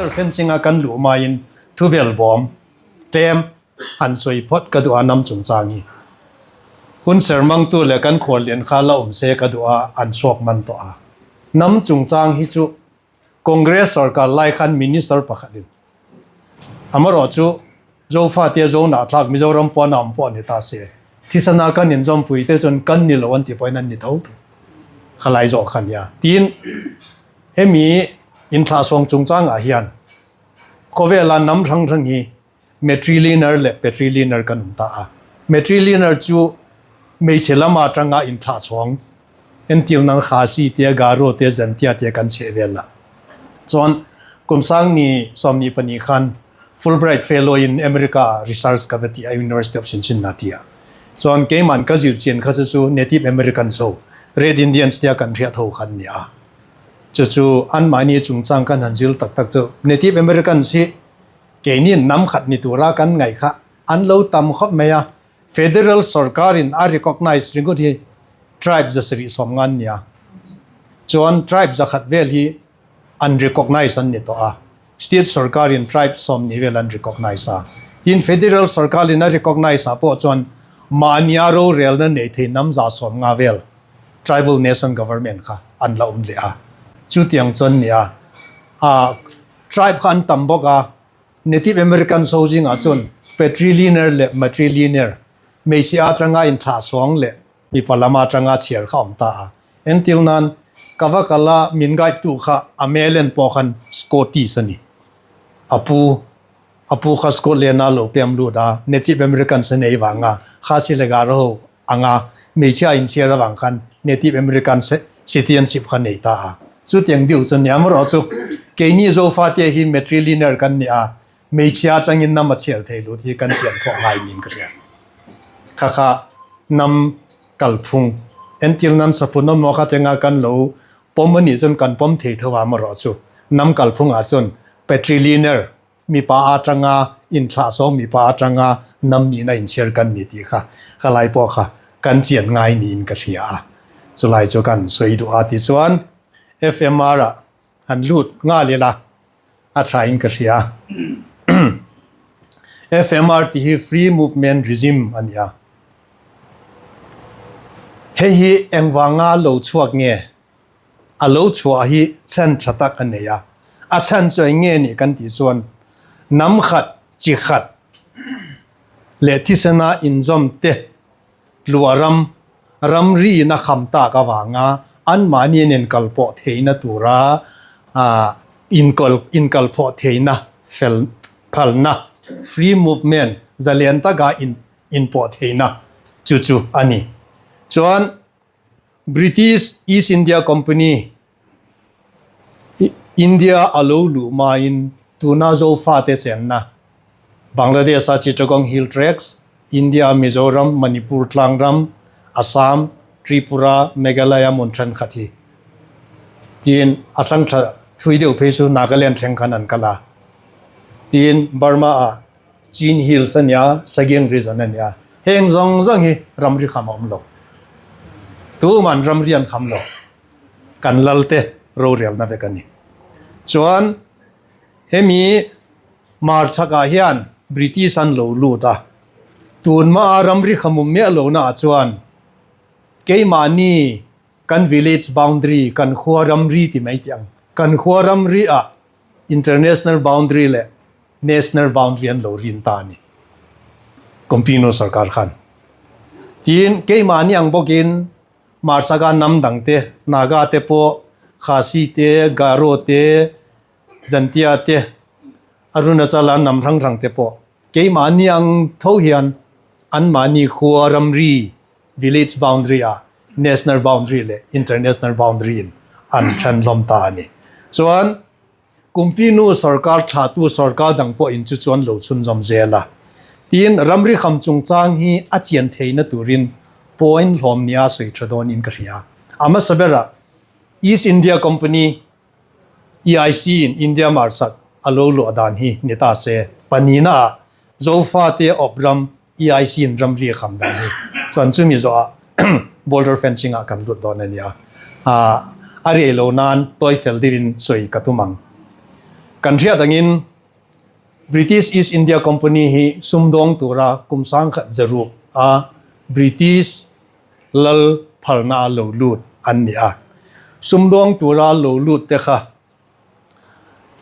Border fencing a kan luh hmain thuvel bawm tlem han sawi phawt ka duh a nam chungchang hi. Hun sermangtu leh kan khuallian kha la awm se ka duh a, an chhuak man tawh a. Nam chungchang hi chu Congress sarkar lai khan Minister pakhatin amarawh chu Zofa tia Zo nahthlak Mizoram pawn a awm pawh a ni ta se, thisana kan inzawmpui te chuan kan ni lo an ti pawhin an ni tho tho kha lai zawh kha nia. Tin, hemi inthlahsawng chungchangah hian khawvela hnam hrang hrang hi Matrilinear leh Patrilinear kan awm ta a. Matrilinear chu hmeichhe lama atanga inthlahchhawng, entir nan Khasi te, Garo te, Jantia te kan chheh vel a. Chuan kum sangni 12 khan Fulbright Fellow in America ah research ka va ti a University of Cincinnati ah. Chuan keiman ka zir chian kha chu chu Native Americans ho, Red Indians tia kan hriat ho kha an ni a. Chu chu anmahni chungchang kan han zir tak tak chu Native Americans hi Keini hnam khat ni tura kan ngaih kha an lo tam khawp mai a, Federal sorkarin a recognise ringawt hi tribe 750 nia. Chuan tribe 100 vel hi an recognise an ni tawh a, state sorkarin tribe 20 vel an recognise a, tin federal sorkarin a recognise ah pawh chuan mahnia rorelna nei thei hnam 150 vel tribal nation government kha an la awm leh a, chutiang chuan nia a tribe kha an tam bawk a, Native Americans ho zingah chuan patrilinear leh matrilinear hmeichhe atanga inthlah suang leh mipa lam atanga chhiar kha awm ta a. Entir nan, ka va kal a, min guide tu kha a Melen pawh khan Scottish a ni. A pu, a pu kha Scotland a lo pem lut a, Native Americans a nei vanga Khasi leh Garo ho anga hmeichhia inchhiar avang khan Native American citizenship kha nei ta a. Chutiang deuh chu nia amarawh chu keini Zofate hi matrilinear kan ni a, hmeichhia atangin hnam a chhiar thei lut hi kan chian pawh ngai niin ka hria. Kha kha hnam kalphung entir nan sapun awm kha tenga kan lo pawm a nih chuan kan pawm thei tho a amarawh chu hnam kalphungah chuan patrilinear Mipa atanga inthlah sawm mipa atanga hnam nihna inchhiar kan ni tih kha ka lai pawh kha kan chian ngai niin ka hria a, chulai chu kan sawi duh a tichuan FMR ah han lut nghal ila a tha in ka hria. FMR tih hi Free Movement Regime a ni a, hei hi engvanga lo chhuak nge? A lo chhuah hi chhan tha tak a nei a, a chhan chu eng nge nih kan tih chuan hnam khat, chi khat leh thisena inzawm te luah ram, ramri in a kham tak avanga anmahni an inkalpawh theihna tura inkalpawh theihna fel phalna, free movement, zalen taka inpawh theihna chu chu a ni. Chuan. British East India Company India a lo luh hmain tuna Zofate chenna Bangladesh-a Chittagong Hill Tracts, India Mizoram, Manipur tlangram, Assam, Tripura, Meghalaya hmun thenkhat hi tiin a thlangthla thui deuh phei chu Nagaland thleng khan an kal a. Tin, Burma-ah Chin Hills a nia, Sagiang Region a nia. Heng zawng zawng hi ramri kham a awm lo. Tuman ramri an kham lo. Kan lalte rorelna vek a ni. Chuan hemi Marchhakah hian British an lo lut a. Tunhmaa ramri khamum miah lohnaah chuan keimahni kan village boundary, kan khua ramri ti mai tih ang, kan khua ramri ah international boundary leh National boundary an lo rin ta a ni, Compino sarkar khan. Tin, keimahni ang bawkin Marsaga hnam dang te, Naga te pawh, Khasi te, Garo te, Jantia te, Arunachala hnam hrang hrang te pawh keimahni ang tho hian anmahni khua ramri, village boundary, ah national boundary leh international boundary in an then hlawm ta a ni. Chuan. Kumpinu sorkar thlahtu sorkar dang pawhin chu chuan lo chhunzawm zel a. Tin, ramri kham chungchang hi a chian theihna turin point hlawm nia sawi tha dawnin ka hria. A hmasa berah East India Company, EIC, in India marsak a lo luah dan hi ni ta se. Pahnihnaah Zofate awp ram EIC in ramri a kham dan hi chuan chumi zawhah border fencing ah kan lut dawn a nia. A rei lo nan tawi fel deuhin sawi ka tum ang. Kan hriat angin British East India Company hi sumdawng tura kum 1000 zaruk a British lal phalna a lo lut an ni a. Sumdawng tura lo lut te kha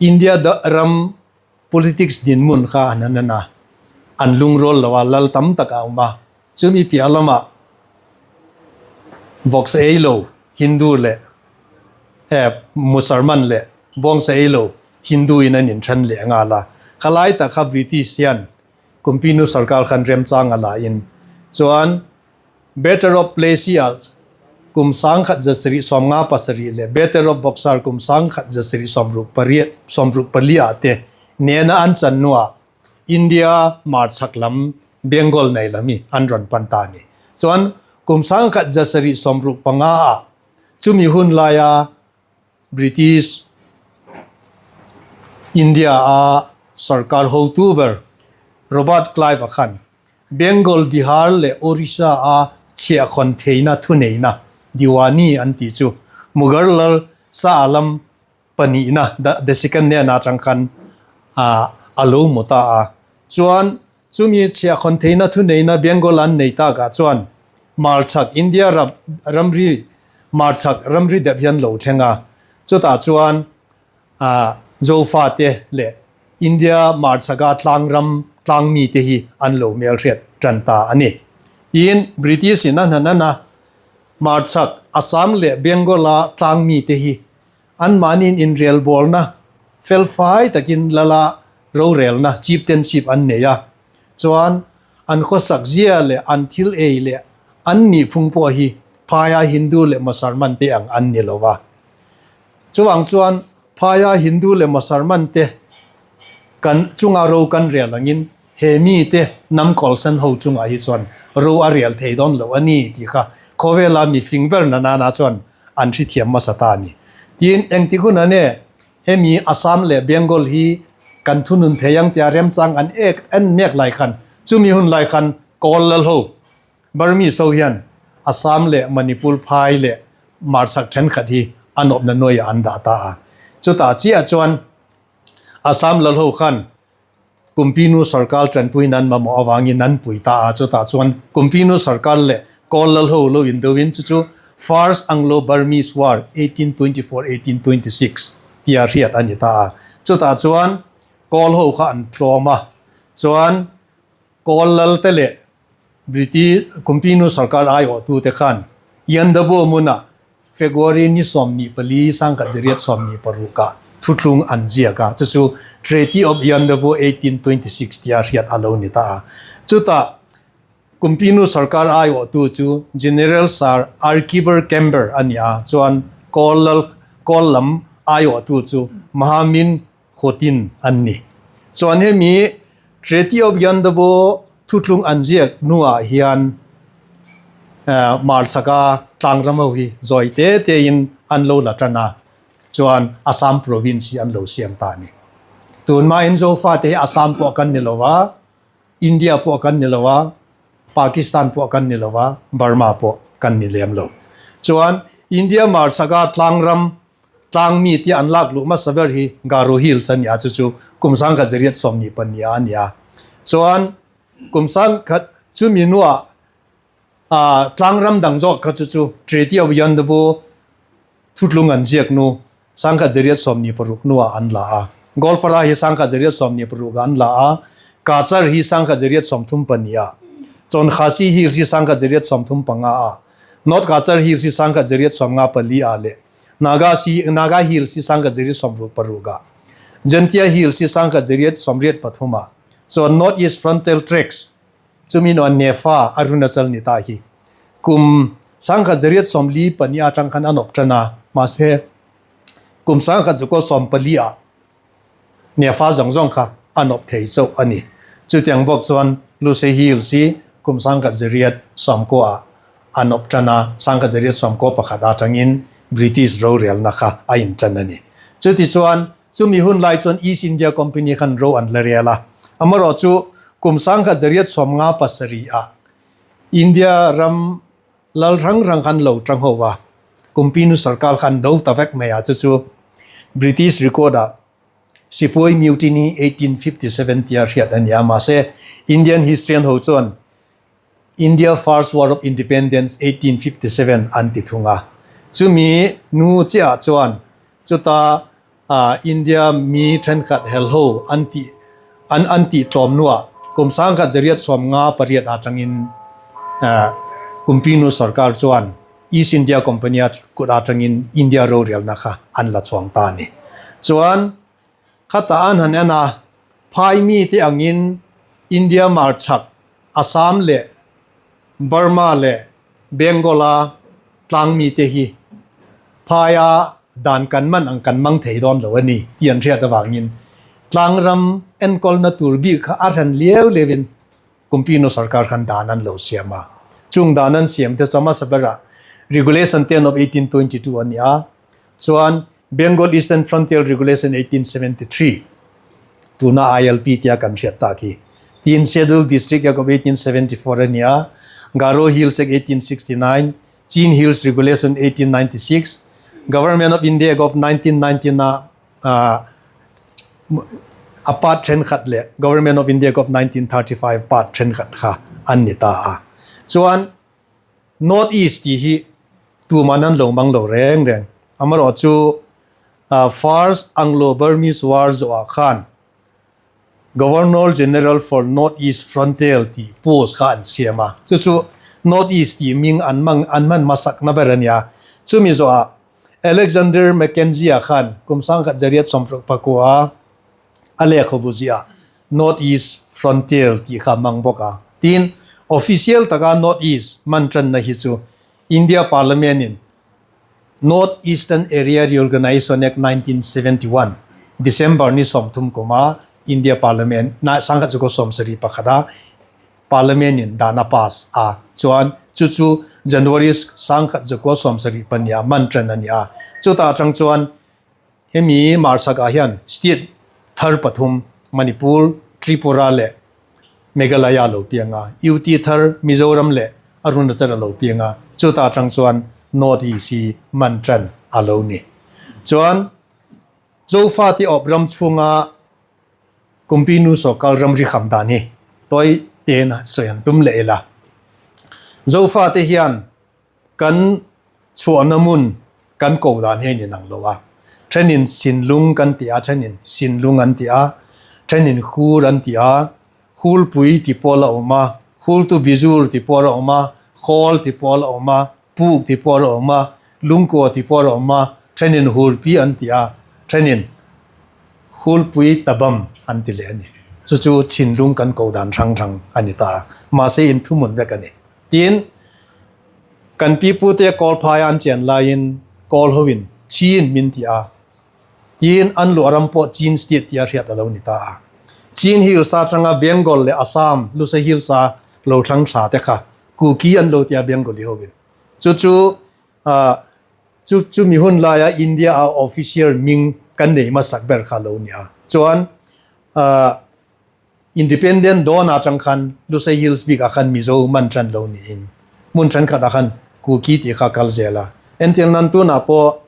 India ram Politics dinhmun kha an han en a, an lungrawl lo a, lal tam tak a awm a. Chumi piah lamah vawksa ei lo Hindu leh eh Musarman leh bawngsa ei lo Hindu in an inthen leh nghal a. Khalai tak kha British hian Kumpinu sarkar khan remchang a la in chuan Battle of Plassey ah kum 1757 leh Battle of Buxar kum 1768 ah te nena an chan hnuah India hmarchhak lam Bengal nei lam hi an rawn pan ta a ni. Chuan kum 1765 ah chumi hun laia British India a sarkar hotu ber Robert Clive a khan Bengal, Bihar leh Orissa a chhiahkhawn theihna thuneihna, Diwani an tih chu Mughal lal Shah Alam pahnihna the second nen atang khan a lo mu ta a. Chuan chumi chhiahkhawn theihna thuneihna Bengal an nei takah chuan Hmarchhak India ram ramri Hmarchhak ramri deuh hian lo thleng a, chutah chuan Zofate leh India hmarchhaka tlangram tlangmite hi an lo hmelhriat tan ta a ni. Tiin British in a hna nana hmarchhak Assam leh Bengal-a tlangmite hi anmahniin inrelbawlna felfai takin lala rorelna, chieftainship, an nei a. Chuan an khawsak zia leh an thil ei leh an nihphung pawh hi phaia Hindu leh Mosalman te ang an ni lo va. Chuvang chuan phaia Hindu leh Mosalman te kan chunga ro kan rel angin he mite hnam kawlsan ho chungah hi chuan ro a rel thei dawn lo a ni tih kha khawvela mi fing ber na nana chuan an hrethiam hmasa ta a ni. Tin, engtik hunah nge hemi Assam leh Bengal hi kan thunun thei ang tia remchang an ek en mek lai khan chumi hun lai khan Kawl lal ho Burmese ho hian Assam leh Manipur phai leh Hmarchhak thenkhat hi an awpna nuaiah an dah ta a. Chutah chiah chuan Assam lal ho khan Kumpinu sarkar tanpuiin an mamawh avangin an pui ta a. Chutah chuan Kumpinu sarkar leh Kawl lal ho lo indovin chu chu First Anglo-Burmese War, 1824, 1826, tia hriat a ni ta a. Chutah chuan Kawl ho kha an tlawm a, chuan Kawl lal te leh British Kumpinu sarkar aiawhtute khan Yandabo hmunah February ni 24 1926 ah thuthlung an ziak a, chu chu Treaty of Yandabo 1826 tia hriat a lo ni ta a. Chutah Kumpinu sarkar aiawhtu chu General Sir Archibald Campbell a ni a, chuan Kawl lal Kawl lam aiawhtu chu Mahamin Khotin an ni. Chuan hemi Treaty of Yandabo thuthlung an ziak hnuah hian Hmarchhaka tlangram ho hi zawi te tein an lo la tan a, chuan Assam province hi an lo siam ta a ni. Tunhmain Zofate hi Assam pawh kan ni lo a, India pawh kan ni lo a, Pakistan pawh kan ni lo a, Burma pawh kan ni lem lo. Chuan India hmarchhaka tlangram Tlang mi tia an lak luh hmasa ber hi Garo Hills a ni a, chu chu kum sangkhat zariat sawmhnih pahnih a ni a. Chuan kum sangkhat chumi hnuah ah tlang ram dang zawk kha chu chu Treaty of Yandabo thutlung an ziak hnu sangkhat zariat 26 hnuah an la a. Goalpara hi sangkhat zariat 16 ah an la a, Cachar hi sangkhat zariat 32 ah, Chonkhasi Hills hi sangkhat zariat 35 ah, North Cachar Hills hi sangkhat zariat 54 ah leh Naga si Naga Hills hi 1660 ah Jaintia Hills hi 1883 ah chuan North East Frontier Tracts chumi nuan Nefa Arunachal ni ta hi kum 1844 atang khan an awp tan a mahse kum 1914 ah Nefa zawng zawng kha an awp thei chauh a ni. Chutiang bawk chuan Lusei Hills hi kum 1990 ah an awp tan a, 1991 atangin British rorelna kha a intan a ni. Chutichuan chumi hun lai chuan East India Company khan ro an la rel a, amarawhchu kum 1957 ah India ram lal hrang hrang khan lo tang ho a, Kumpinu sarkar kha an do ta vek mai a, chu chu British record ah Sepoy Mutiny 1857 tia hriat a ni a, mahse Indian historian ho chuan India First War of Independence 1857 an ti thung a, chumi nu chiah chuan chuta India mi thenkhat helho an tih an an tih tlawm hnuah kum 1958 atangin Kumpinu sarkar chuan East India Company a kut atangin India rorelna kha an la chhuang ta a ni. Chuan khata an han en a, phai mite angin India marchhak Assam leh Burma leh Bengal-a tlang mite hi phaia dan kan man ang kan mang thei dawn lo a ni tih an hriat avangin tlangram enkawlna tur bik kha a hran liau liauin Kumpinu sarkar khan dan an lo siam a. Chung dan an siam te chu hmasa berah Regulation 10 of 1822 a ni a, chuan Bengal Eastern Frontier Regulation 1873 tuna ILP tia kan hriat tak hi tin Scheduled District Act of 1874 a ni a, Garo Hills Act 1869, Chin Hills Regulation 1896, Government of India Act of 1919 a. A part thenkhat leh Government of India Gov 1935 part thenkhat kha an ni ta a. Chuan North East tih hi tuman an lo mang lo reng reng. Amaherawhchu First Anglo-Burmese War zawhah khan Governor General for North East Frontier tih post kha an siam a. Chu chu North East tih ming an hmang an hman hmasakna ber a nia. Chumi zawhah Alexander Mackenzie-a khan kum sangkhat zariat sawmhruk pakua a lehkhabu ziah North East Frontier tih kha a hmang bawk a. Tin, official taka North East hman tanna hi chu India Parliament-in North Eastern Area Reorganisation Act 1971, December ni 30 kuma India Parliament sangkhat chu 71 a Parliament in dan a pass a, chuan chu chu January 1972 ah man tan a ni a. Chutah atang chuan hemi Marchhak ah hian state thar pathum Manipur, Tripura leh Meghalaya lo piang a, UT thar Mizoram leh Arunachal a lo piang a, chutah atang chuan North East hi man tan a lo ni. Chuan Zofate awp ram chhunga Kumpinu sawkal ramri kham dan hi tawi ten sawi an tum leh ila. Zofate hian kan chhuahna hmun kan ko dan hi a inang lo a. Thenin Sinlung kan ti a, thenin Sinlung an ti a, thenin Hur an ti a, Hulpui ti pawh a awm a, Hultu Bizur ti pawh a awm a, Khawl ti pawh a awm a, Puk ti pawh a awm a, Lungkaw ti pawh a awm a, thenin Hurpi an ti a, thenin Hulpui Tabam an ti leh a ni. Chu chu thinlung kan ko dan hrang hrang a ni ta a, mahse inthumun vek a ni. Tin, kan pipute Kawlphaia an chian laiin Kawl hoin Chin min ti a, tin an luah ram pawh Chin State tia hriat a lo ni ta a. Chin Hills atanga Bengal leh Assam, Lusei Hills a lo thlang thla te kha Kuki an lo tia Bengali hoin. Chu chu chu chumi hun laia India a official hming kan nei hmasak ber kha lo ni a. Chuan Independent dawn atang khan Lusei Hills bik ah khan Mizo man tan lo niin hmun thenkhat ah khan Kuki tih kha kal zel a. Entir nan tunah pawh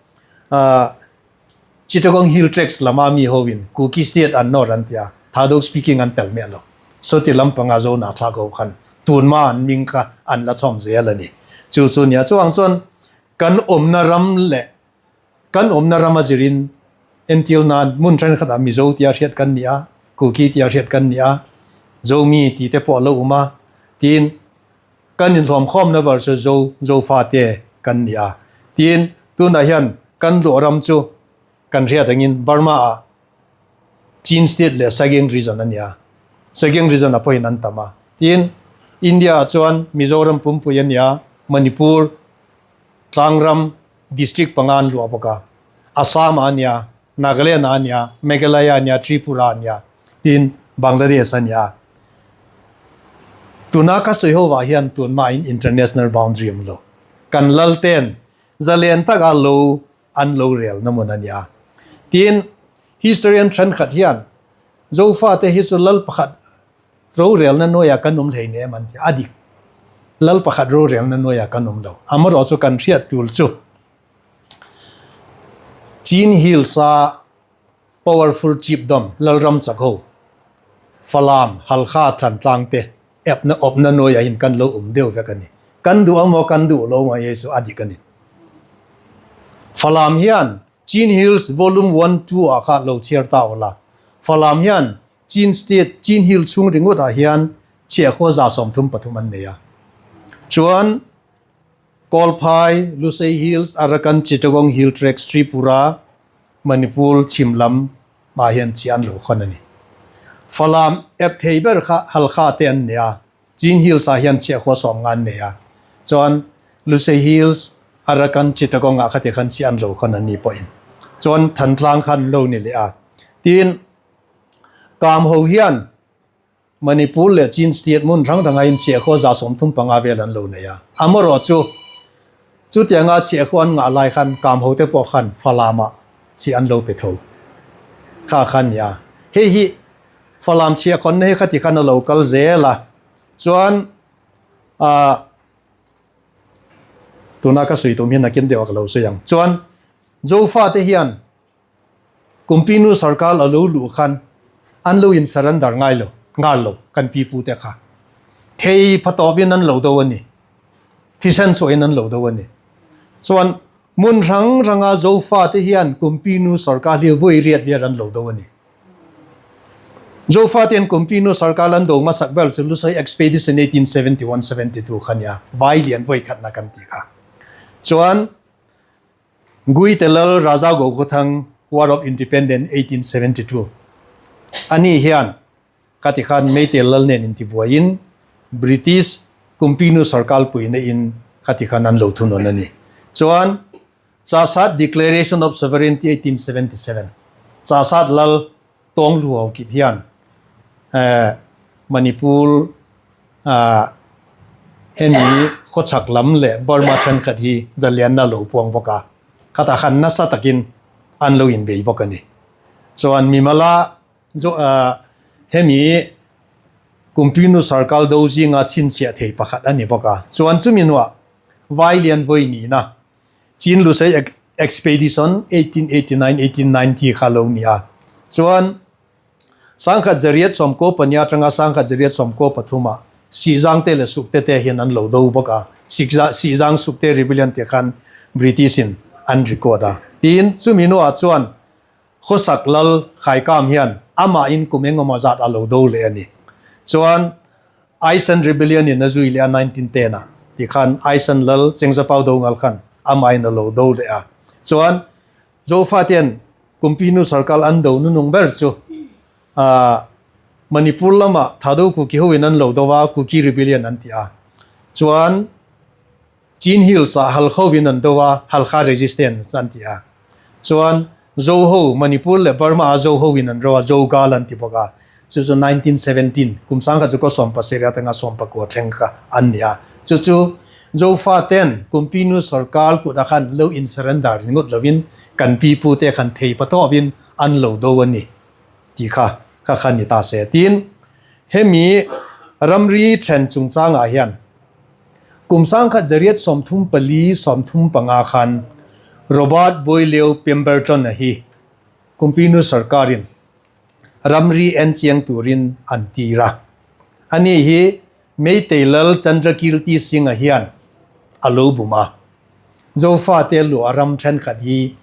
Chittagong Hill Tracts lama mi hoin Kuki State an nawr an ti a, Thadou speaking an tel miah lo. Sawti lampanga Zona thlak ho khan tunma an hming kha an la chhawm zel a ni. Chu chu nia chuang chuan kan awmna ram leh kan awmna ram a zirin entir nan hmun thenkhatah Mizo tia hriat kan ni a, Kuki tia hriat kan ni a, Zomi tih te pawh a lo awm a, tin Kan inhlawmkhawmna ber chu Zo, Zofate kan ni a. Tin, tunah hian kan luah ram chu kan hriat angin Burma ah Chin State leh Sagaing Region a ni a. Sagaing Region ah pawhin an tam a. Tin, India ah chuan Mizoram pumpui a ni a, Manipur, Tlangram, District panga an luah bawk a. Assam ah a ni a, Nagaland ah a ni a, Meghalaya a ni a, Tripura a ni a, tin Bangladesh a ni a. Tuna ka sawi ho ah hian tunmahin international boundary awm lo. Kan lal ten zalen taka lo an lo rel na hmun a ni a. Tin, historian thenkhat hian Zofate hi chu lal pakhat rorelna nuaiah kan awm hlei nem an ti a, a dik. Lal pakhat rorelna nuaiah kan awm lo. Amaherawhchu chu kan hriat tur chu Chin Hills a powerful chiefdom Lalram chak ho Falam, Halkha, Thantlang te epna awpna nuaiah in kan lo awm deuh vek a ni. Kan duh amaw kan duh lo mai hi chu a dik a ni. Falam hian Chin Hills Volume One, Two ah kha lo chhiar ta awla. Falam hian Chin State, Chin Hill chhung ringawt ah hian chhiahkhua 33 an nei a. Chuan Kawlphai, Lusei Hills, Arakan, Chittagong Hill Tracts, Tripura, Manipur, chhim lam ah hian chhiah an lo khawn a ni. Falam ep thei ber kha Halkha te an nei a, Chin Hills ah hian chhiahkhua 50 an nei a. Chuan Lusei Hills, Arakan, Chittagong ah khati khan chhiah an lo khawn an ni pawhin. Chuan Thantlang kha an lo ni leh a. Tin, Kam ho hian Manipur leh Chin State hmun hrang hranga inchhiahkhua 35 vel an lo nei a. Amaherawh chu, chutianga chhiahkhua an ngah lai khan Kam hote pawh khan Falam-ah chhiah an lo pe tho kha kha a ni a. Hei hi Falam chhiahkhawnna hi khati khan a lo kal zel a, chuan ah tuna ka sawi tum hi nakin deuh ah ka lo sawi ang. Chuan Zofate hian. Kumpinu sarkar a lo luh khan an lo in surrender ngai lo, ngal lo kan pipu te kha. Thei phatawpin an lo do a ni. Thisen chhuahin an lo do a ni. Chuan hmun hrang hranga Zofa te hian Kumpinu sarkar hi vawi riat riat an lo do a ni. Zofa te hian Kumpinu sarkar an do hmasak ber chu Lusai Expedition 1871-72 kha nia, vai lian vawi khatna kan tih kha. Chuan Guite Lal Raja Gogothang War of Independence 1872 ani hian ka ti khan Meitei Lal nen intibuaiin British Kumpinu sarkar puihna in ka ti khan an lo thunawn a ni. Chuan Chasat Declaration of Sovereignty 1877 Chasat Lal Tawng Luau kip hian Manipur hemi khawchhak lam leh Burma thenkhat hi zalianna a lo puang bawk a, khatah khan nasa takin an lo inbei bawk a ni. Chuan mimala hemi Kumpinu Sarkar do zinga chhinchhiah thei pakhat a ni bawk a, chuan chumi hnuah Vailian vawi nihna Chin Lusei Expedition 1889-1890 kha lo ni a. Chuan Sangkhat Zariat Sawmkaw pania atanga Sangkhat Zariat Sawmkaw pathumah Sihzangte leh Sukte te hian an lo do bawk a. Sihzang Sukte Rebellion tih khan British in an record a. Tin, chumi hnuah chuan Khawsak Lal Khaikam hian amahin kum engemaw zat a lo do leh a ni. Chuan Aisan Rebellion in a zui leh a 1910 ah ti khan Aisan Lal Chengzapau do ngal khan amahin a lo do leh a. Chuan Zofa ten Kumpinu sarkar an do nunung ber chu ah Manipur lamah Thado Kuki ho in an lo do a, Kuki Rebellion an ti a. Chuan Chin Hills ah Halkho in an do a, Halkha Resistance an ti a. Chuan Zoho, Manipur leh Burma ah Zoho in an ro a, Zogal an ti bawk a. Chu chu 1917, kum sangkhat chu kaw sawmpasarih atanga sawmpakua thleng kha an ni a. Chu chu Zofa ten Kumpinu sorkar kutah khan lo in surrender ringawt lovin kan pipu te khan thei patawpin an lo do a ni tih kha kha kha ni ta se. Tin, hemi ramri then chungchangah hian Kum sangkhat zariat 34 35 khan Robert Boyleo Pemberton-a hi Kumpinu sarkarin ramri en chiang turin an tir a. Ani hi Meitei Lal Chandrakirti Singh-a hian a lo bum a. Zofate luah ram thenkhat hi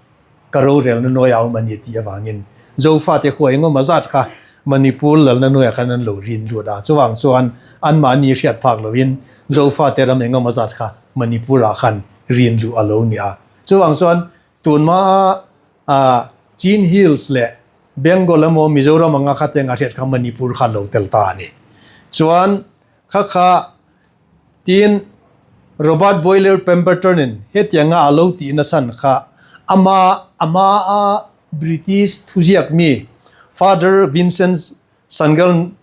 ka rorelna nuai a awm a ni tih avangin Zofate khua engemaw zat kha Manipur lalna nuaiah khan an lo rin lut a. Chuvang chuan anmahni hriat phak loin Zofate ram engemaw zat kha Manipur-ah khan rin luh a lo ni a. Chuvang chuan tunhmaa Chin Hills leh Bengal emaw Mizoram anga kha te anga hriat kha Manipur kha a lo tel ta a ni. Chuan kha kha Tin, Robert Boiler Pemberton-in hetianga a lo tih nasan kha ama amaha British thuziak mi Father Vincent Sangal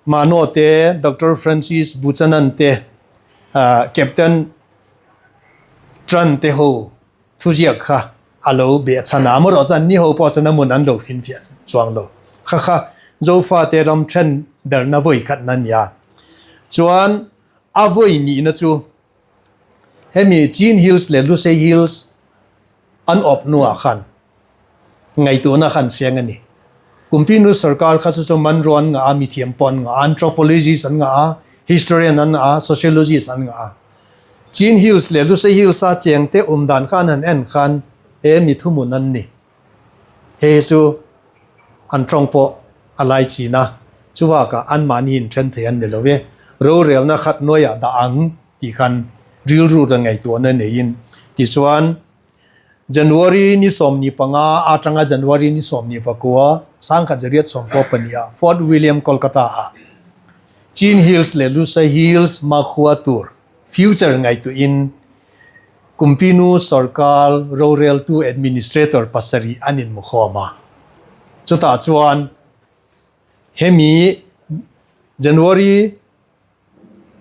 Mano te, Doctor Francis Buchanan te, Captain Tran te ho thuziak kha a lo behchhan a, amaherawh chuan ni ho pawh chuan a hmun an lo finfiah chuang lo. Kha kha Zofate ram then berna vawi khatna a ni a. Chuan a vawi nihna chu hemi Chin Hills leh Lusei Hills an awp hnuah khan ngaihtuahna khan siang a ni. Kumpinu sarkar kha chu chu Manro an ngah a, mithiam pawh an ngah a, anthropologist an ngah a, historian an ngah a, sociologist an ngah a. Chin Hills leh Lusei Hills a chengte awm dan khan han en khan he mi thuhmun an ni. Hei hi chu an tawng pawh a lai chin a, chuvakah anmahni inthen thei an ni lo e. Rorelna khat hnuaiah dah ang tih khan rilru la ngaihtuahna neiin tichuan January ni 15 atanga January ni 14 1972 ah Fort William Kolkata ah Chin Hills leh Lusai Hills hmakhua tur future ngaihtuahin Kumpinu Sarkar roreltu administrator pasarih an inmukhawm a. Chutah chuan hemi January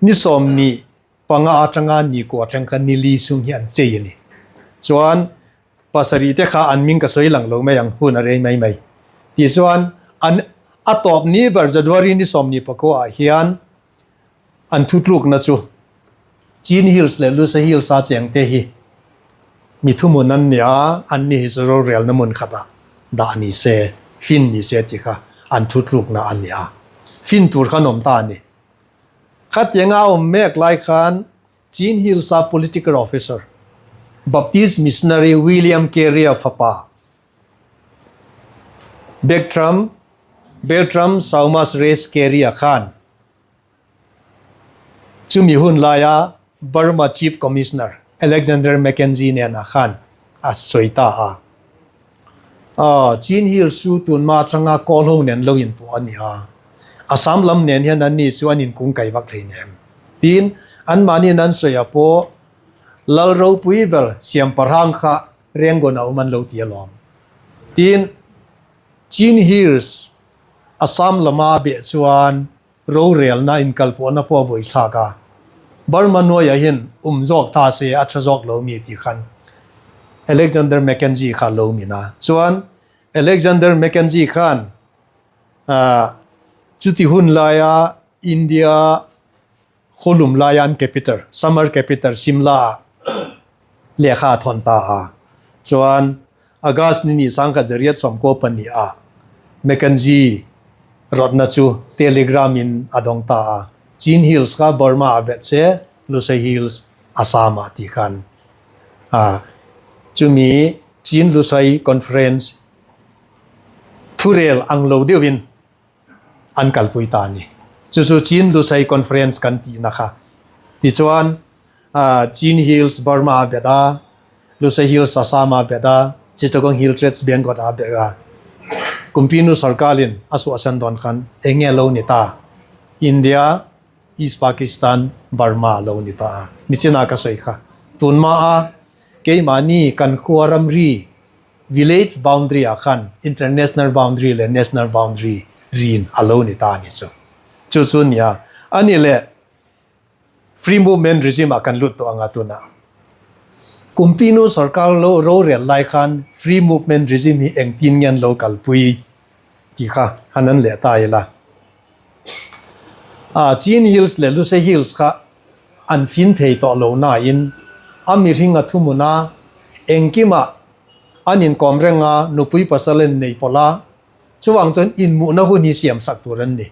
ni 15 atanga ni kua thleng kha ni li sung hi an chei a ni. Chuan pasarih te kha an ming ka sawi lang lo mai ang hun a rei mai mai. Tichuan an a tawp ni ber January ni 14 ah hian an thutlukna chu Chin Hills leh Lusa Hills a cheng te hi mi thuhmun an ni a, an ni hi chu rorelna hmun khatah. dah ni se, fin ni se tih kha an thutlukna a ni a. Fin tur khan awm ta a ni. Khatianga a awm mek lai khan Chin Hills-a political officer, Baptist missionary William Carey-a fapa Bertram Bertram Saumas Rees Carey-a khan chumi hun laia Burma Chief Commissioner Alexander Mackenzie nena khan a sawi ta a. Aw, Chin Hills chu tunma atanga kawl ho nen lo inpawh a ni a, Assam lam nen hian anni chu an inkungkai vak thei nem. Tin, anmahniin an sawi ah pawh Lal ropui ber siam parhang kha Rengon a awm an lo ti alawm. Tin, Chin Hills Assam lama a beh chuan rorelna inkalpawhna pawh a buaithlak a, Burma nuaiah hian um zawk ta se a tha zawk lo mi tih khan Alexander Mackenzie kha lo min a. Chuan Alexander Mackenzie khan chuti hun laia India khawlum laia an capital, summer capital Simla ah lehkha a thawn ta a. Chuan August ni ni sangkhat zariat sawmkaw pahnih ah Mackenzie rawtna chu telegram in a dawng ta a. Chin Hills kha Burma ah bet se, Lusei Hills Assam ah ti khan a chumi Chin Lusei Conference thurel ang lo deuhin an kalpui ta a ni. Chu chu Chin Lusei Conference kan tihna kha. Tichuan, Chin Hills Burma a bet a, Lusei Hills Assam a bet a, Chittagong Hill Tracts Bengal a bet a. Kumpinu sarkalin a suahsan dawn khan eng nge lo ni ta? India, East Pakistan, Burma a lo ni ta a. Nichina ka sawi kha. Tunhma a keimahni kan khua ramri Village boundary ah khan international boundary leh national boundary rin a lo ni ta a ni chu. Chu chu nia. A ni leh free movement regime ah kan lut tawh ang a tunah. Kumpinu sorkar lo rorel lai khan free movement regime hi engtin nge an lo kalpui tih kha han an leh ta ila. Ah Chin Hills leh Lusei Hills kha an fin thei tawh lo nain a mihring a thuhmun a, engkimah an inkawm reng a, nupui pasal an nei pawlh a, chuvang chuan inhmuhna hun hi siam sak tur an ni,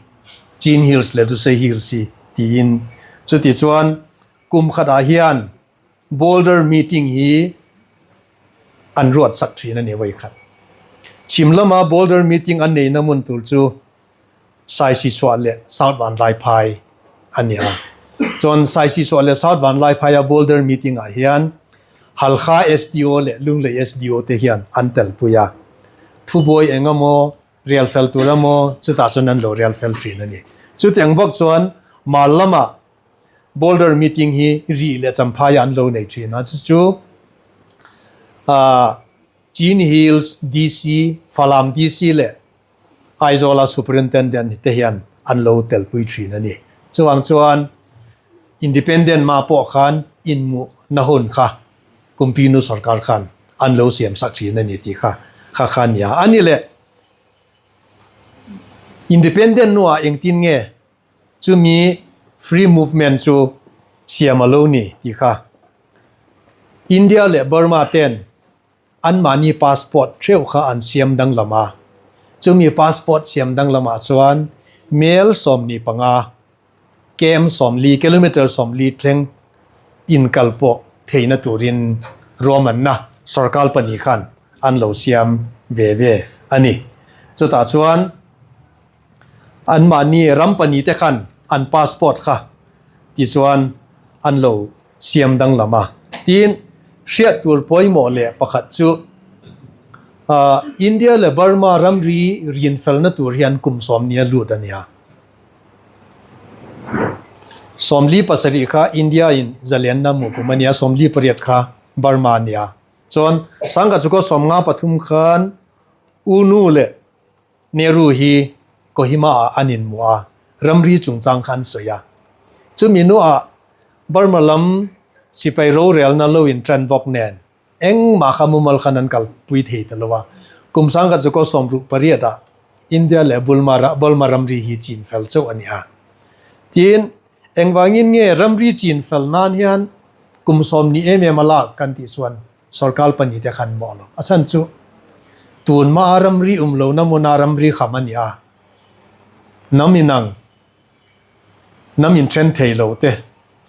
Chin Hills leh Lusei Hills hi tiin. Chuti chuan kum khatah hian Boulder meeting hi an ruat sak thin a ni vawikhat. Chhim lama Boulder meeting an neihna hmun tur chu Saisisuah leh South Vanlaiphai a ni a. Chuan Saisisuah leh South Vanlaiphaia Boulder meeting ah hian Halkha SDO leh Lunglei SDO te hian an telpui a. Thubuai eng emaw rial fel tur emaw chutah chuan an lo rial fel thin a ni. Chutiang bawk chuan Mar lamah Boulder meeting hi ri leh Champhaiah an lo nei thin a, chu chu Chin Hills DC, Falam DC leh Aizawla Superintendent te hian an lo telpui thin a ni. Chuvang chuan Independent hma pawh khan inhmuhna hun kha Kumpinu sorkar khan an lo siam sak thin a ni tih kha kha kha a ni a. A ni leh Independent hnuah engtin nge chumi free movement chu siam a lo ni tih kha India leh Burma ten Anmahni passport theuh kha an siam danglam a, chumi passport siam danglamah chuan mel 15, km 40, kilometre 40 thleng inkal pawh theihna turin ruahmanna sorkar pahnih khan an lo siam ve ve a ni. Chutah chuan anmahni ram pahnihte khan an passport kha tichuan an lo siam danglam a. Tin, hriat tur pawimawh leh pakhat chu India leh Burma ramri rinfelna tur hian kum sawmnia lut a nia. 47 kha India in zalenna hmuh kum a nia, 48 kha Burma a nia. Chuan sangkhat chu kaw 53 khan U Nu leh Nehru hi Kohima ah an inhmuh a, ramri chungchang kha an sawi a. Chumi hnuah Burma lam sipai rorelna lo intan bawk nen engmah kha mumal khan an kalpui thei ta lo a. Kum sangkhat chu kaw 68 ah India leh Bulma Burma ramri hi chin fel chauh a ni a. Tin, engvangin nge ramri chin fel nan hian kum 20 em em a lak kan tih chuan Sorkar pahnih te khan mawh lo. A chhan chu. Tunhmaa ramri um lohna hmuna ramri kham a ni a, hnam inang, hnam inthen thei lo te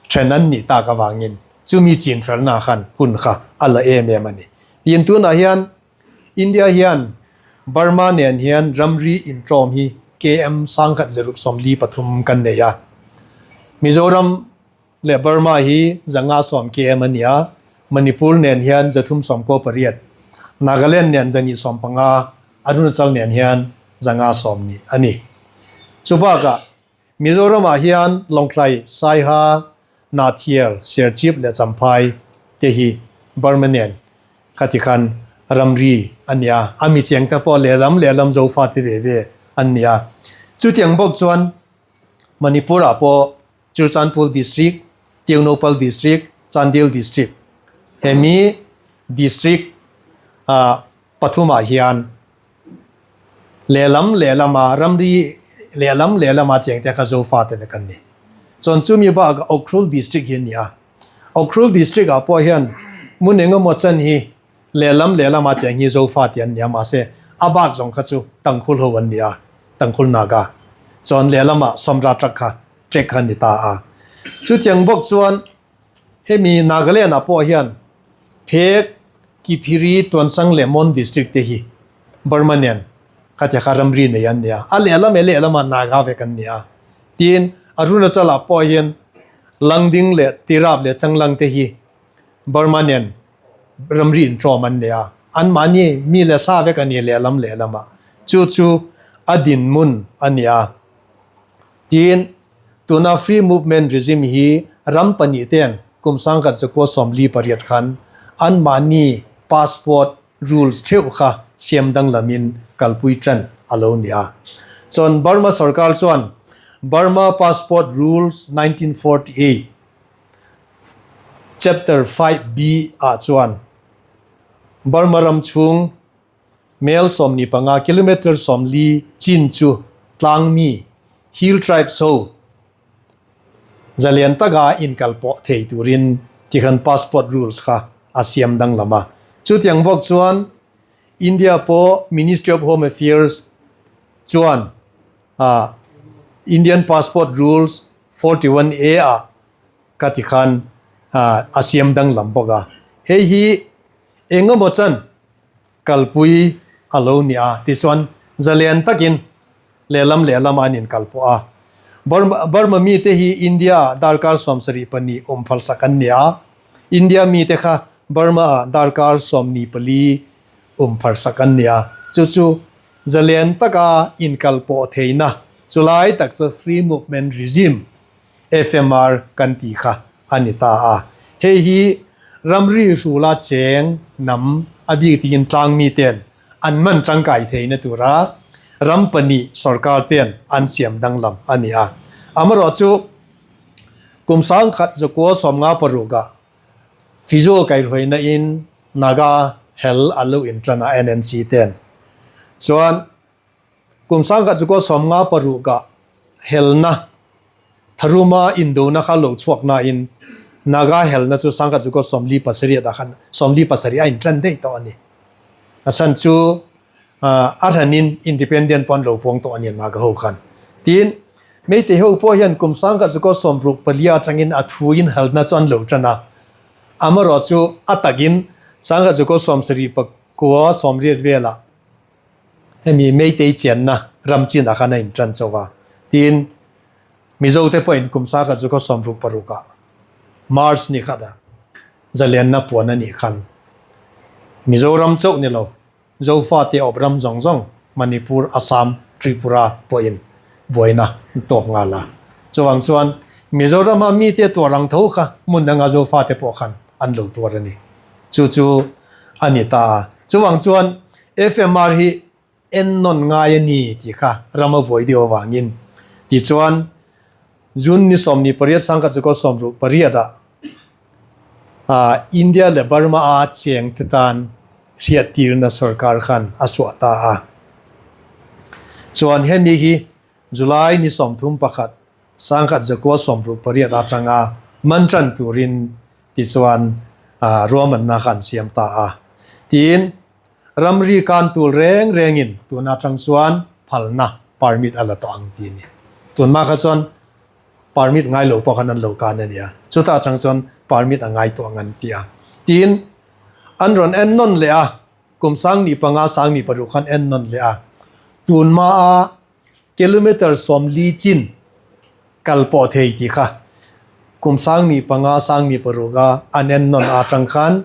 then an nih tak avangin chumi chinhralna khan hun kha a la em em a ni. Tin, tunah hian India hian Burma nen hian ramri intlawm hi KM 1043 kan nei a, Mizoram leh Burma hi 510 KM a ni a, Manipur nen hian 398, Nagaland nen 215, Arunachal nen hian 510 a ni. Chubakah Mizoramah hian Lawngtlai, Saiha, Hnahthial, Serchhip leh Champhai te hi Burma nen khati khan ramri a ni a, a mi chengte pawh lehlam lehlam Zofa te ve ve an ni a. Chutiang bawk chuan Manipur-ah pawh Churchandpur District, Tengnoupal District, Chandel District hemi District pathumah hian Lehlam lehlama ramri lehlam lehlama chengte kha Zofa te vek an ni. Chuan chumi bakah Ukhrul District hi a ni a. Ukhrul District ah pawh hian hmun engemaw chan hi lehlam lehlama cheng hi Zofa te an ni a, mahse a bak zawng kha chu Tangkhul ho an ni a, Tangkhul Naga. Chuan lehlamah Somra truck kha trek kha a ni ta a. Chutiang bawk chuan Hemi Nagaland ah pawh hian Phek, Kiphiri, Tuansang leh Mon District te hi Burma nen khatia kha ramri nei an ni a, a lehlam leh lehlamah Naga vek an ni a. Tin, Arunachal ah pawh hian Langding leh Tirap leh Changlang te hi Burma nen ramri intlawm an ni a, anmahni mi leh sa vek a ni lehlam lehlamah. Chu chu a dinhmun a ni a. Tin, tuna Free Movement Regime hi ram pahnih ten kum 1948 khan anmahni passport rules theuh kha siam danglamin kalpui tan a lo ni a. Chuan Burma sorkar chuan Burma Passport Rules 1948 Chapter 5B ah chuan Burma ram chhung Mel 15, kilometre 40 chin chu tlangmi, hill tribes ho zalian taka inkal pawh thei turin tikhan passport rules kha a siam danglam a. Chutiang bawk chuan India pawh Ministry of Home Affairs chuan Indian Passport Rules 41A ah kha tikhan a siam danglam bawk a. Hei hi engemaw chan kalpui a lo ni a, tichuan zalian takin lehlam lehlam an inkalpawh a. Burma Burma mite hi India ah darkar 74 awm phalsak an ni a, India mite kha Burma ah darkar 14 awm phalsak an ni a, chu chu zalian taka inkalpawh theihna chulai tak chu Free Movement Regime FMR kan tih kha a ni ta a. Hei hi ramri hrula cheng hnam a bik tiin tlangmi ten an man tangkai theihna tura ram pahnih sorkar ten an siam danglam a ni a. Amaherawhchu kum 1956 ah Fizo kaihruaina in Naga hel a lo intan a NNC ten chuan Kum 1956 ah helna tharuma indona kha lo chhuak nain Naga helna chu 1947 ah khan 47 a intan daih tawh a ni. A chhan chu a hranin independent pawh an lo puang tawh a ni Naga ho khan. Tin, Meitei ho pawh hian kum 1964 atangin a thuin helna chu an lo tan a, amaherawhchu a takin 1979 velah Hemi Meitei chianna ram chinah khan a intan chauh a, tin Mizote pawhin kum 1966 ah March ni khat ah zalianna puan a nih khan Mizoram chauh ni lo Zofate awp ram zawng zawng Manipur, Assam, Tripura pawhin buaina an tawk nghal a. Chuvang chuan Mizorama mite tuar ang tho kha hmun danga Zofate pawh khan an lo tuar a ni. Chu chu a ni ta a. Chuvang chuan FMR hi en nawn ngai a ni tih kha ram a buai deuh avangin tichuan June ni 18 1968 ah India leh Burma a cheng te tan hriattirna sorkar khan a suah ta a. Chuan hemi hi July ni 31 1968 atanga man tan turin tichuan ruahmanna kha an siam ta a. Tin. ramri kan tul reng rengin tun atang chuan phalna permit a la tawh ang tih a ni. Tunhma kha chuan permit ngai lo pawh khan an lo kan a nia, chuta atang chuan permit a ngai tawh ang an ti a. Tin, an rawn en nawn leh a, kum sangni panga sangni paruk khan en nawn leh a, tunhma a kilometer 40 chin kal pawh thei tih kha kum 15 16 a an en nawn atang khan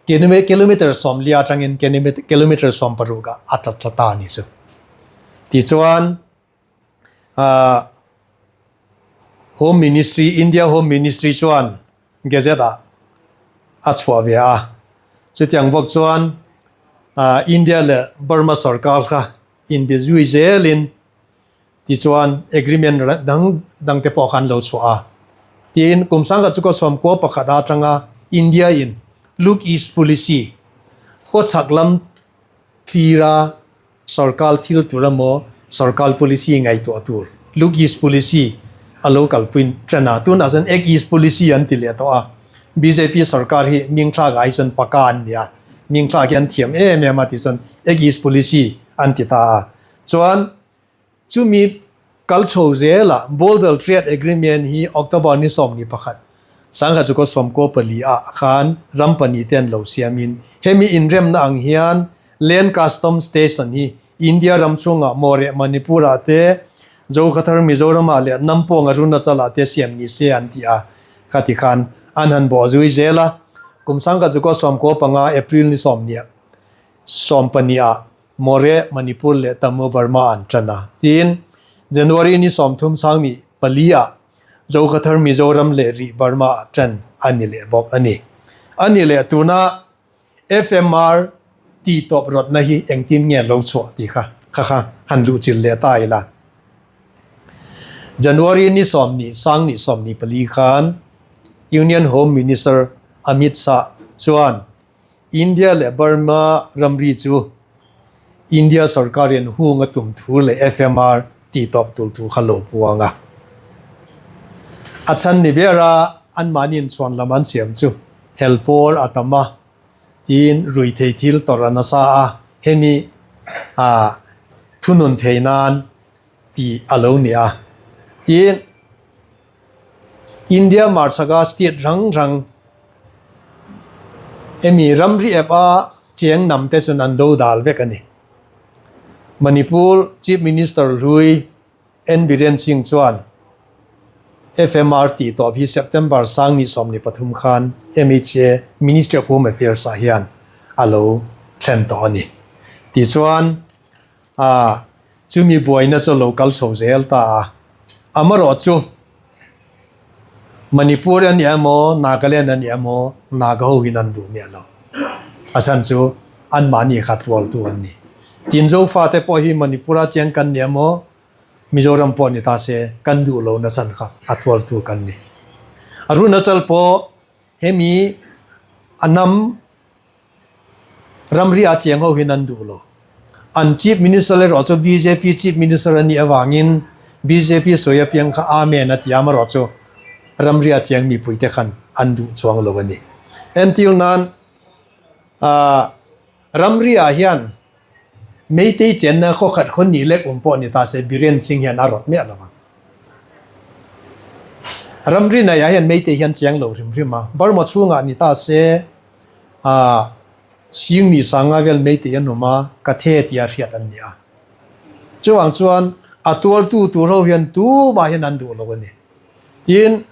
kilometer 40 atangin kilometer 60 ah a tla tla ta a ni chu. Tichuan ahh Home Ministry India Home Ministry chuan Gazette ah a chhuah ve a, chutiang bawk chuan ahh India leh Burma sorkar kha inbe zui zelin Tichuan, agreement dang dang te pawh kha an lo chhuah a. Tin, kum sangkhat chu ka 91 atanga India in Look East Policy, khawchhak lam tlira sorkar thil tur emaw sorkar policy ngaihtuah tur, Look East Policy a lo kalpui tan a. Tunah chuan Act East Policy an ti leh tawh a. Bjp sorkar hi mingthlak ah hi chuan paka an ni a, mingthlak hi an thiam em em a tichuan Act East Policy an ti ta a. Chuan chumi kal chho zela Border Trade Agreement hi October ni 21, 1994 ah khan ram pahnih te an lo siamin hemi inremna ang hian Land Custom Station hi India ram chhungah Moreh Manipur ah te, Zokhawthar Mizoram ah leh Nampawng Arunachal ah te siam ni se an ti a, khati khan an han bawh zui zel a. Kum 1995 April ni 12 ah Moreh, Manipur leh Tamu Burma an ṭan a. Tin, January ni 34 ah Zokhawthar Mizoram leh Rih Burma ah ṭan a ni leh bawk a ni. A ni leh tuna FMR tih tawp rawtna hi engtin nge lo chhuah tih kha kha kha han luhchilh leh ta ila. January ni 10 2024 khan Union Home Minister Amit Shah chuan India leh Burma ramri chu India sorkarin hung a tum thu leh FMR tih tawp tur thu kha lo puang a. A chhan ni ber a anmahni inchhuan lam an siam chu helpawl a tam a, tiin ruithei thil tawrh a nasa a, hemi thunun thei nan tih a lo ni a. Tin. India hmarchhaka state rang rang hemi ramri ep a cheng nam te chuan an do dal vek a ni. Manipur Chief Minister hlui N Biren Singh chuan FMR tih tawp hi September 2023 khan MHA, Ministry of Home Affairs ah hian a lo thlen tawh a ni. Tichuan A, chumi buaina chu lo kal chho zel ta a. Amarawh chu Manipur a ni emaw, Nagaland a ni emaw, Naga ho hian an duh miah lo. A chhan chu anmahni kha tualtu an ni. Tin Zofate pawh hi Manipur-a chiang kan ni emaw, Mizoram pawh ni ta se, kan duh lo na chhan kha a tualtu kan ni. Arunachal pawh hemi a hnam Ramri a chiang ho hian an duh lo. An Chief Minister erawh chu bjp Chief Minister a nih avangin bjp sawi apiang kha Amen a ti a, amarawh chu ramri a chiang mipuite khan an duh chuang lo a ni. Entir nan ah ramri ah hian Meitei chenna khaw khat khaw nih lek awm pawh ni ta se Biren Singh hian a rawt miah lo ang. Ramri naiah hian Meitei hian chiang lo hrim hrim a, Burma chhungah ni ta se ah Singni sanga vel Meitei an awm a, ka the tia hriat an ni a. Chuvang chuan a tuartu tur ho hian tumah hian an duh lo a ni. Tin,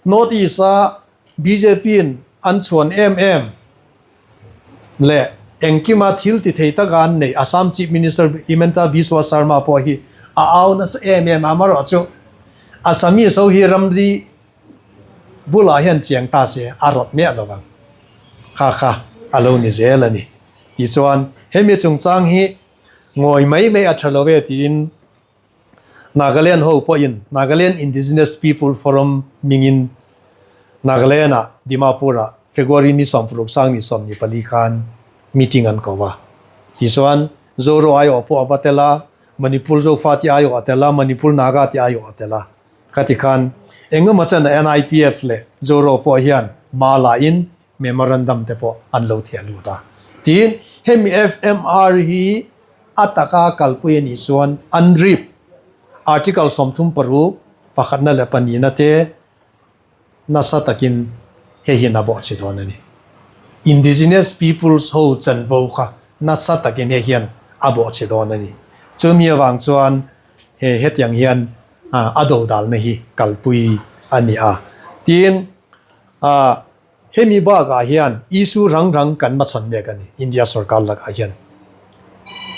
North East a bjp in an chhuan em em leh engkima thil ti thei taka an neih Assam Chief Minister Himanta Biswa Sarma pawh hi a au nasa em em a, amaherawh chu Assamese ho hi ramri bulah hian chiang ta se a rawt miah lo ang kha kha a lo ni zel a ni. Tichuan hemi chungchang hi ngawi mai mai a tha lo e tiin Nagaland ho pawhin Nagaland Indigenous People Forum mingin Nagaland-ah Dimapur-ah February ni 60 2024 khan meeting an ko a. Tichuan Zoro aiawh pawh a va tel a, Manipur Zofa tih aiawh a tel a, Manipur Naga tih aiawh a tel a. Khati khan engemaw chen NIPF leh Zoro pawh hian hma lain memorandum te pawh an lo thiah lut a. Tin, hemi FMR hi a taka kalpui a nih chuan UNDRIP Article 36 pakhatna leh pahnihna te nasa takin hei hian a bawhchhe dawn a ni. Indigenous peoples ho chanvo kha nasa takin hei hian a bawhchhe dawn a ni. Chumi avang chuan he hetiang hian a dodalna hi kalpui a ni a. Tin, hemi bakah hian issue rang rang kan hmachhawn mek a ni India sorkar lakah hian.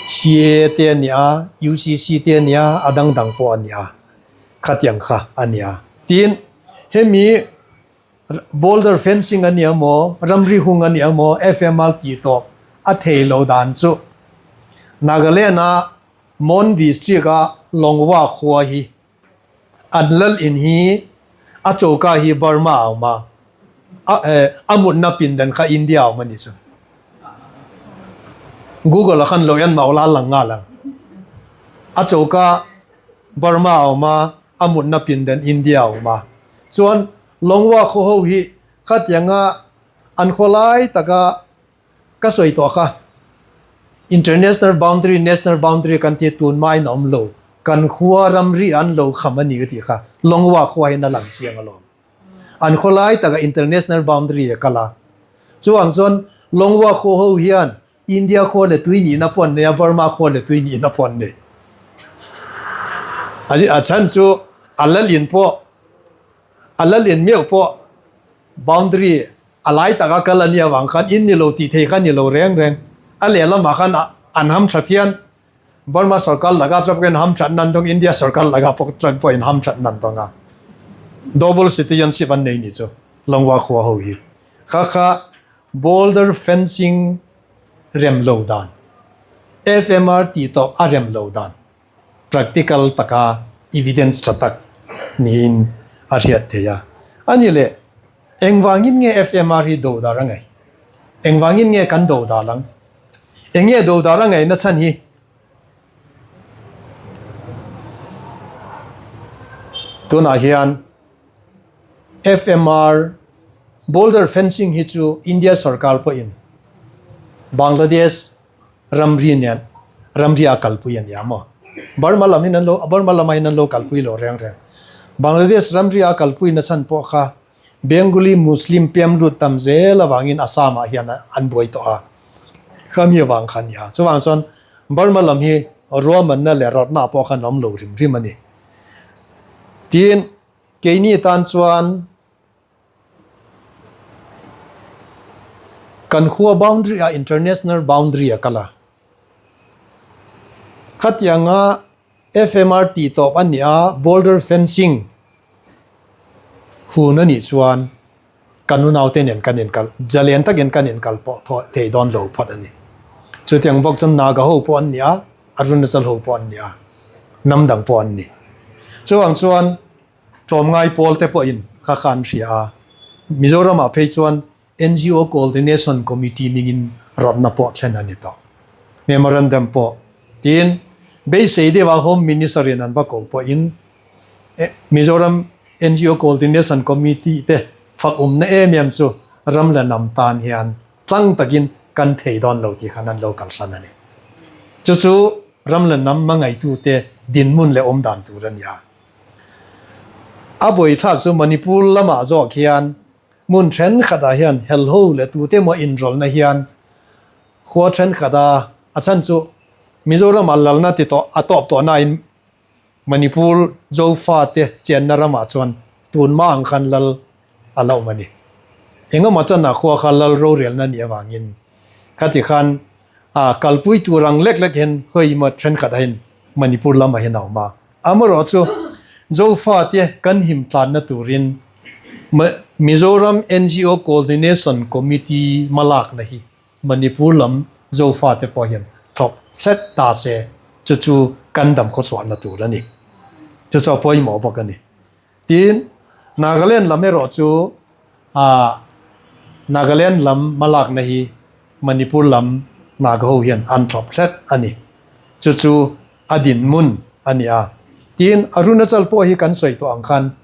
CAA te a ni a, UCC te a ni a, a dang dang pawh a ni a. Khatiang kha a ni a. Tin, hemi boulder fencing a ni emaw, ramri hung a ni emaw, FMR tih tawp a thei lo dan chu Nagaland-a Mon District-a Longwa khua hi an lal in hi a choka hi Burma a awm a, a mutna pindan kha India a awm a ni chu. Google ah khan lo en mah ula a lang nghal ang. A choka Burma a awm a, a mutna pindan India a awm a. Chuan Longwa khaw ho hi khatianga an khaw lai taka ka sawi tawh kha International boundary, National boundary kan tih tun hmain a awm lo. Kan khua ramri an lo kham a ni ka tih kha Longwa khua hian a lang chiang alawm. An khaw lai takah international boundary a kal a. Chuvang chuan Longwa khaw ho hian India khua leh tui nihna pawh an nei a, Burma khua leh tui nihna pawh an nei. A chhan chu a lalin pawh a lalin meuh pawh boundary a lai taka kal a nih avang khan in ni lo tih thei kha ni lo reng reng. A lehlamah khan an hamtha phian. Burma sorkar laka chuan pawhin hamthat nan dawng, India sorkar laka pawh chuan pawhin hamthat nan dawng a. Double citizenship an nei ni chu Longwa khua ho hi. Kha kha border fencing rem lo dan, FMR tih tawh a rem lo dan, practical taka evidence tha tak niin a hriat theih a. A ni leh, engvangin nge FMR hi do dar a ngaih? Engvangin nge kan do dal ang? Eng nge dodar a ngaihna chhan hi? Tunah hian FMR Boulder fencing hi chu India sorkar pawhin Bangladesh ramri nen ramri a kalpui a nia maw? Burma lam in an lo Burma lamah in an lo kalpui lo reng reng. Bangladesh ramri a kalpui na chhan pawh kha Bengali Muslim pem lut tam zel avangin Assam ah hian an buai tawh a, khami avang kha a ni a. Chuvang chuan Burma lam hi ruahmanna leh rawtna pawh khan a awm lo rim rim a ni. Tin, keini tan chuan kan khua boundary ah international boundary a kal a. Khatianga FMR tih tawp a ni a, border fencing hun a nih chuan kan unaute nen kan inkal, zalen takin kan inkal pawh thei dawn lo phawt a ni. Chutiang bawk chuan Naga ho pawh an ni a, Arunachal ho pawh an ni a, hnam dang pawh an ni. Chuvang chuan tlawmngai pawl te pawhin kha kha an hria a, Mizoramah phei chuan NGO Coordination Committee mingin rawtna pawh thlen a ni tawh. Memorandum pawh tiin beisei deuha Home Minister in an va ko pawhin Mizoram NGO Coordination Committee te fak awmna em em chu ram leh hnam tan hian tlang takin kan thei dawn lo tih khan an lo kalsan a ni. Chu chu ram leh hnam hmangaitute dinhmun leh awmdan tur a ni a. A buaithlak chu Manipur lamah zawk hian Hmun thenkhatah hian helho leh tute emaw inrawlhna hian khua thenkhat a, a chhan chu Mizoramah lalna ti tawh a tawp tawh nain Manipur Zofate chenna ramah chuan tunma ang khan lal a la awm a ni. Engemaw chanah khua kha lal rorelna nih avangin khati khan a kalpui tur ang lek lek hian khawi emaw thenkhatah hian Manipur lamah hian a awm a. Amaherawh chu Zofate kan him tlanna turin Mizoram NGO Coordination Committee hmalakna hi Manipur lam Zofate pawh hian thlawp hlet ta se, chu chu kan dam khawchhuahna tur a ni. Chu chu a pawimawh bawk a ni. Tin, Nagaland lam erawh chu Nagaland lam hmalakna hi Manipur lam Naga ho hian an thlawp hlet a ni. Chu chu a dinhmun a ni a. Tin, Arunachal pawh hi kan sawi tawh ang khan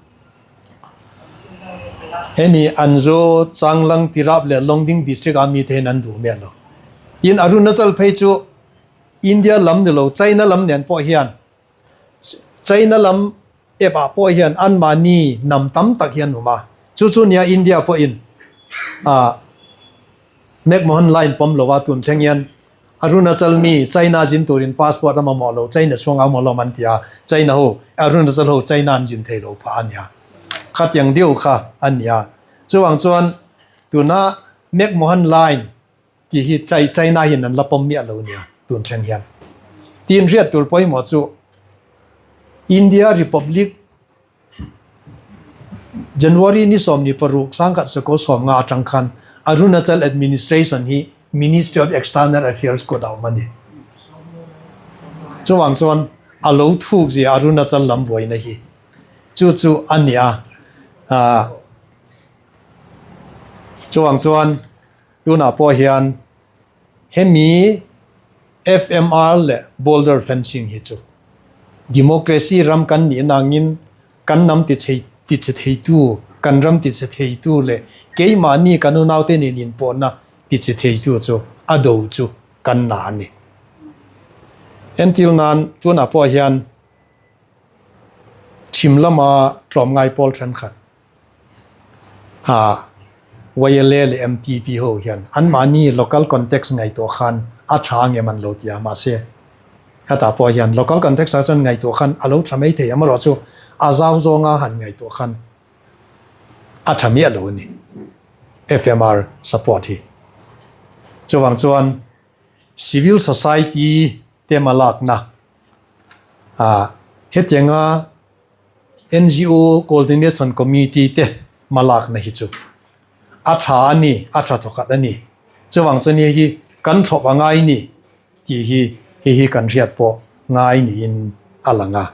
hemi Anzo, Changlang, Tirap leh Longding district a mite hian an duh miah lo. Tin, Arunachal phei chu India lam ni lo China lam nen pawh hian China lam ep ah pawh hian anmahni hnam tam tak hi an awm a, chu chu nia India pawhin ah McMahon line pawm lo a tun thleng hian Arunachal mi China zin turin passport a mamawh lo China chhung a awm alawm an ti a, China ho Arunachal ho China an zin thei lo phah a nia, khatiang deuh kha a nia. Chuvang chuan tuna McMahon line tih hi Chai China hian an la pawm miah lo nia tun thleng hian. Tin hriat tur pawimawh chu India Republic January ni 16 sangkhat sakaw 50 atang khan Arunachal Administration hi Ministry of External Affairs kut a awm a ni. Chuvang chuan a lo thuk zia Arunachal lam buaina hi chu chu a nia. Chuvang chuan Tunah pawh hian hemi FMR leh Boulder fencing hi chu Democracy ram kan nih nangin kan hnam tichhe tichhe theitu, kan ram tichhe theitu leh keimahni kan unaute nen inpawhna tichhe theitu chu a do chu kan na a ni. Entir nan tunah pawh hian chhim lama tlawmngai pawl thenkhat YLA leh MTP ho hian anmahni local context ngaihtuah khan a tha angem an lo ti a, mahse hetah pawh hian local context ah chuan ngaihtuah khan a lo tha mai thei amaherawh chu a zau zawnga han ngaihtuah khan a tha miah lo a ni FMR support hi. Chuvang chuan civil society te hmalakna hetianga NGO Coordination Committee te hmalakna hi chu a tha a ni, a tha thawkhat a ni. Chuvang chuan hei hi kan thlawp a ngai ni tih hi hei hi kan hriat pawh ngai niin a lang a.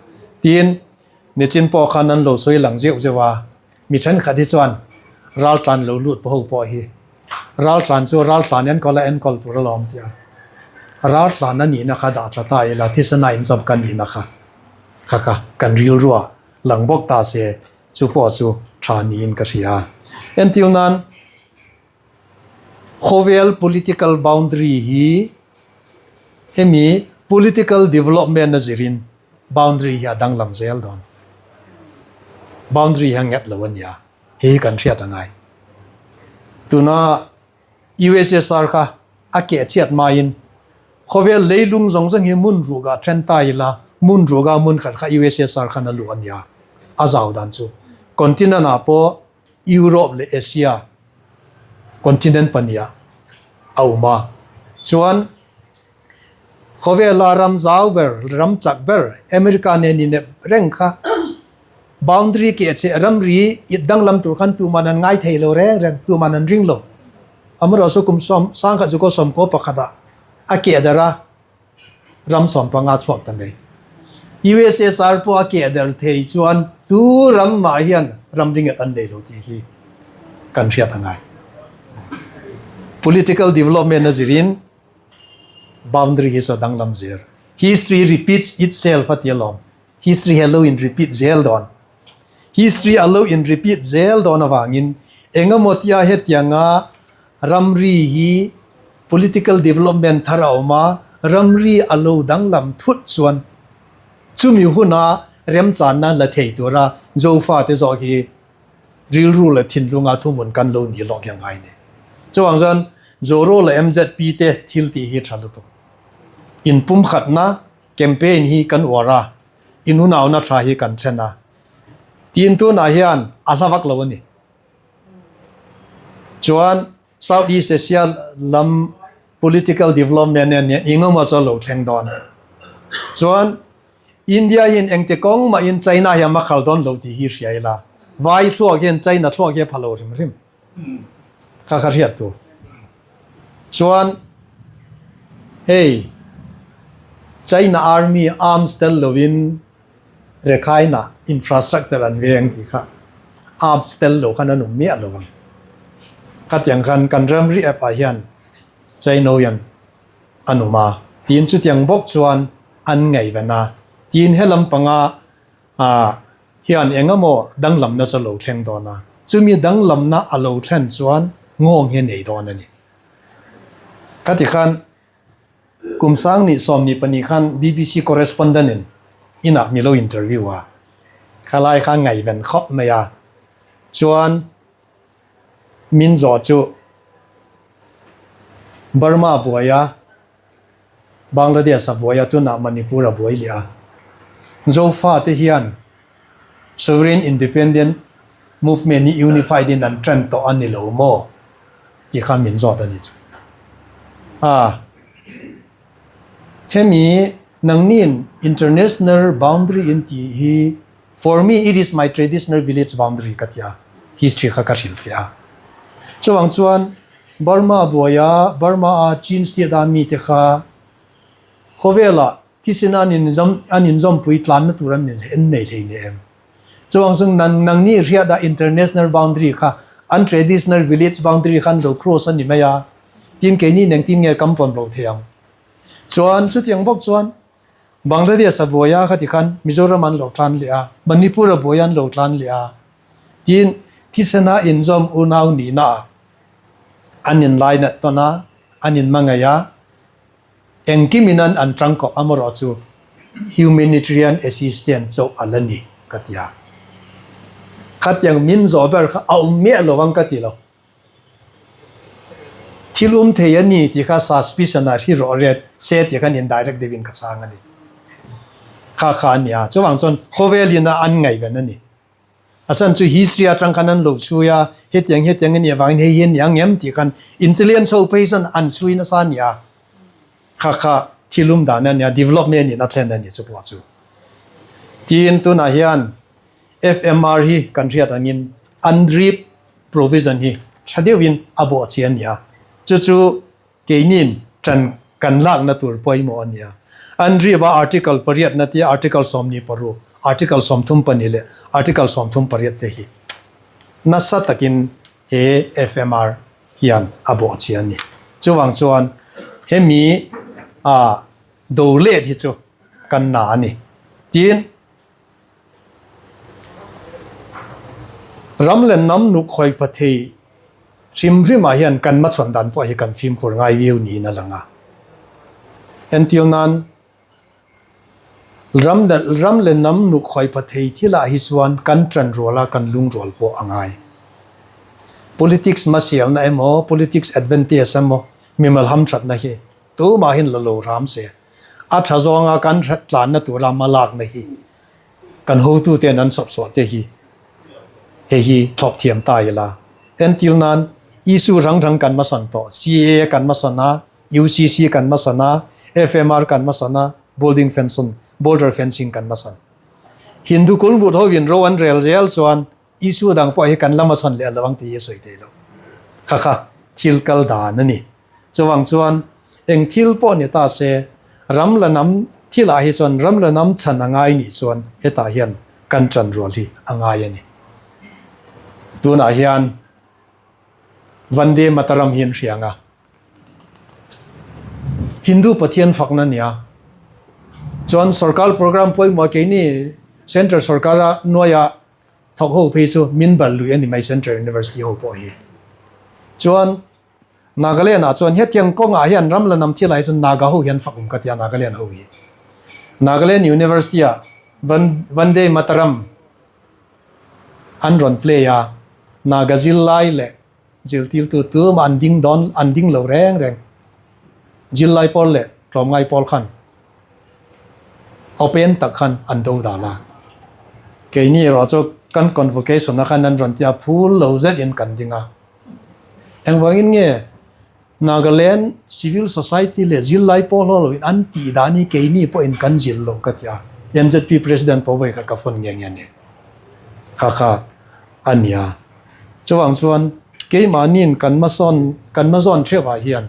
Tin, nichin pawh khan an lo sawi lang zeuh zeuh a, mi thenkhat hi chuan raltlan lo lut pawh ho pawh hi raltlan chu raltlan enkawl a enkawl tur alawm tih a, raltlan a nihna kha dah tha ta ila thisen a inzawm ka nihna kha. Kha kha kan rilrua lang bawk ta se chu pawh chu tha niin ka hria. Entir nan khawvel political boundary hi hemi political development a zirin boundary hi a danglam zel dawn. Boundary hi a nghet lo a nia, hei hi kan hriat a ngai. Tuna USSR kha a keh chhiat hmain khawvel leilung zawng zawng hi hmun ruhgah then ta ila, hmun ruhga hmun khat kha USSR khan a luh a nia. A zau dan chu continent ah pawh Europe leh Asia continent pahnih ah a awm a. Chuan Khawvela ram zau ber, ram chak ber America nen inep reng kha boundary keh cheh ramri it danglam tur khan tuman an ngai thei lo reng reng, tuman an ring lo. Amaherawhchu kum sawm sangkhat chu kaw sawmkaw pakhatah a keh darh a, ram 15 chhuak ta mai. USSR pawh a keh darh thei chuan tu ram mah hian ram ringet an nei lo tih hi kan hriat a ngai. Political development a zirin Boundary hi chu a danglam zel. History repeats itself a ti alawm. History hi a lo in repeat zel dawn. History a lo in repeat zel dawn avangin engemaw tia hetianga ramri hi political development thar a awm a, ramri a lo danglam thut chuan chumi huna remchanna la thei tura Zofate zawk hi rilru leh thinlunga thuhmun kan lo nih lawk hi a ngai ni. Chuvang chuan Zoro leh MZP te thil tih hi tha lutuk. Inpumkhatna campaign hi kan uar a, inunauna tha hi kan thlen a. Tin tunah hian a hla vak lo a ni. Chuan South East Asia lam political development nen hian engemaw chu a lo thleng dawn. Chuan India hian engti kawng mahin China hi a makhal dawn lo tih hi hria ila, vai thluak hian China thluak hi a pha lo hrim hrim kha kha hriat tur. Chuan hei China army arms tel lovin Rekhaina infrastructure an veng tih kha arms tel lo khan an awm miah lo ang. Khatiang khan kan ramri app ah hian China hian an awm a, tiin chutiang bawk chuan an ngaihven a, tiin helam panga ah hian eng emaw danglamna chu a lo thleng dawn a, chumi danglamna a lo thlen chuan nghawng hi a nei dawn a ni. Ka ti khan. Kum sang ni 12 khan BBC correspondent in inah mi lo interview a. Khalai kha ngaihven khawp mai a. Chuan min zawh chu Burma buai a, Bangladesh a buai a, tunah Manipur a buai leh a. Zofa te hian Sovereign Independent Movement hi unified in an tan tawh a ni lo maw? tih kha min zawt a ni chu. A hemi nangnin international boundary in tih hi for me it is my traditional village boundary ka ti a, history kha ka hrilhfiah a. Chuvang chuan Burma buaia Burma a Chin state a mite kha khawvelah thisen an inzawm an inzawmpui tlanna tur an an nei hlei ni em? Chuvang chu nang nangni hriat a international boundary kha an traditional village boundary kha an lo cross a ni mai a, tin keini in engtin nge kam pawn ro thei ang? Chuan chutiang bawk chuan Bangladesh a buai a khati khan Mizoram an lo tlan leh a, Manipur a buai an lo tlan leh a, tin thisena inzawm unau nihna ah an inlainat tawn a, an inhmangaih a, engkimin an an tangkawp amarawh chu humanitarian assistance chauh a la ni ka ti a. Khatiang min zawh ber kha a awm miah lo ang ka ti lo. Thil um thei a ni tih kha suspicion ah hri rawh ret se tih khan indirect deuhin ka chhang a ni. Kha kha a ni a, chuvang chuan khawvelin a an ngaihven a ni. A chhan chu history atang khan an lo chhui a, hetiang hetiang a nih avangin hei hi a ni ang em tih khan intelligence ho phei chuan an chhui nasa a ni a. Kha kha thil um dan a nia, development in a thlen a ni chu pawh chu. Tin, tunah hian FMR hi kan hriat angin UNDRIP provision hi tha deuhin a bawh chi a ni a, chu chu keinin tan kan lakna tur pawimawh a ni a. UNDRIP a article pariatna te, article 26, article 32 leh article 38 te hi nasa takin he FMR hian a bawh chi a ni. Chuvang chuan hemi a do let hi chu kan na a ni. Tin, Ram leh hnam nuk hawi pha thei hrim hrimah hian kan hmachhawn dan pawh hi kan fimkhur ngai viau niin a lang a. Entir nan, ram leh ram leh hnam nuk hawi pha thei thilah hi chuan kan ṭan rual a, kan lungrual pawh a ngai. Politics hmasialna emaw, politics advantage emaw, mimal hamṭhatna hi tumahin la lo hram se. A tha zawnga kan tlanna tura hma lakna hi kan hotuten an sawpsawh te hi hei hi thlawp thiam ta ila. Entir nan issue hrang hrang kan hmasawn tawh, CAA kan hmasawn a, UCC kan hmasawn a, FMR kan hmasawn a, building fencing, border fencing kan hmasawn. Hindu kulmut hovin ro an rel zel chuan issue dang pawh hi kan la hmasawn leh lo ang tih hi a sawi thei lo. Kha kha thil kal dan a ni. Chuvang chuan eng thil pawh ni ta se, ram la nam thilah hi chuan ram la nam chhan a ngai nih chuan hetah hian kan ṭan rual hi a ngai a ni. Tunah hian Vande Mataram hi an hria ang a, Hindu Pathian fakna a ni a, chuan sorkar program pawimawh keini Central sorkara hnuaia thawk ho phei chu min bal lui a ni mai Central University ho pawh hi. Chuan Nagaland ah chuan hetiang kawngah hian ram la nam thil ah hi chuan Naga ho hian fak awm ka ti a Nagaland ho hi. Nagaland University ah Vande Mataram an rawn play a, Naga zirlai leh zirtirtu tumah an ding dawn an ding lo reng reng. Zirlai pawl leh tlawmngai pawl khan open tak khan an do dan a. Keini erawh chu kan convocation ah khan an rawn ti a, phul lo zet in kan ding a. Engvangin nge Nagaland civil society leh zirlai pawh hlawh loin an tih dan hi keini pawhin kan zir lo ka ti a, MZP president pawh vawi khat ka phone nge nge a ni. Kha kha a ni a. Chuvang chuan keimahniin kan hmasawn kan hmazawn theuhah hian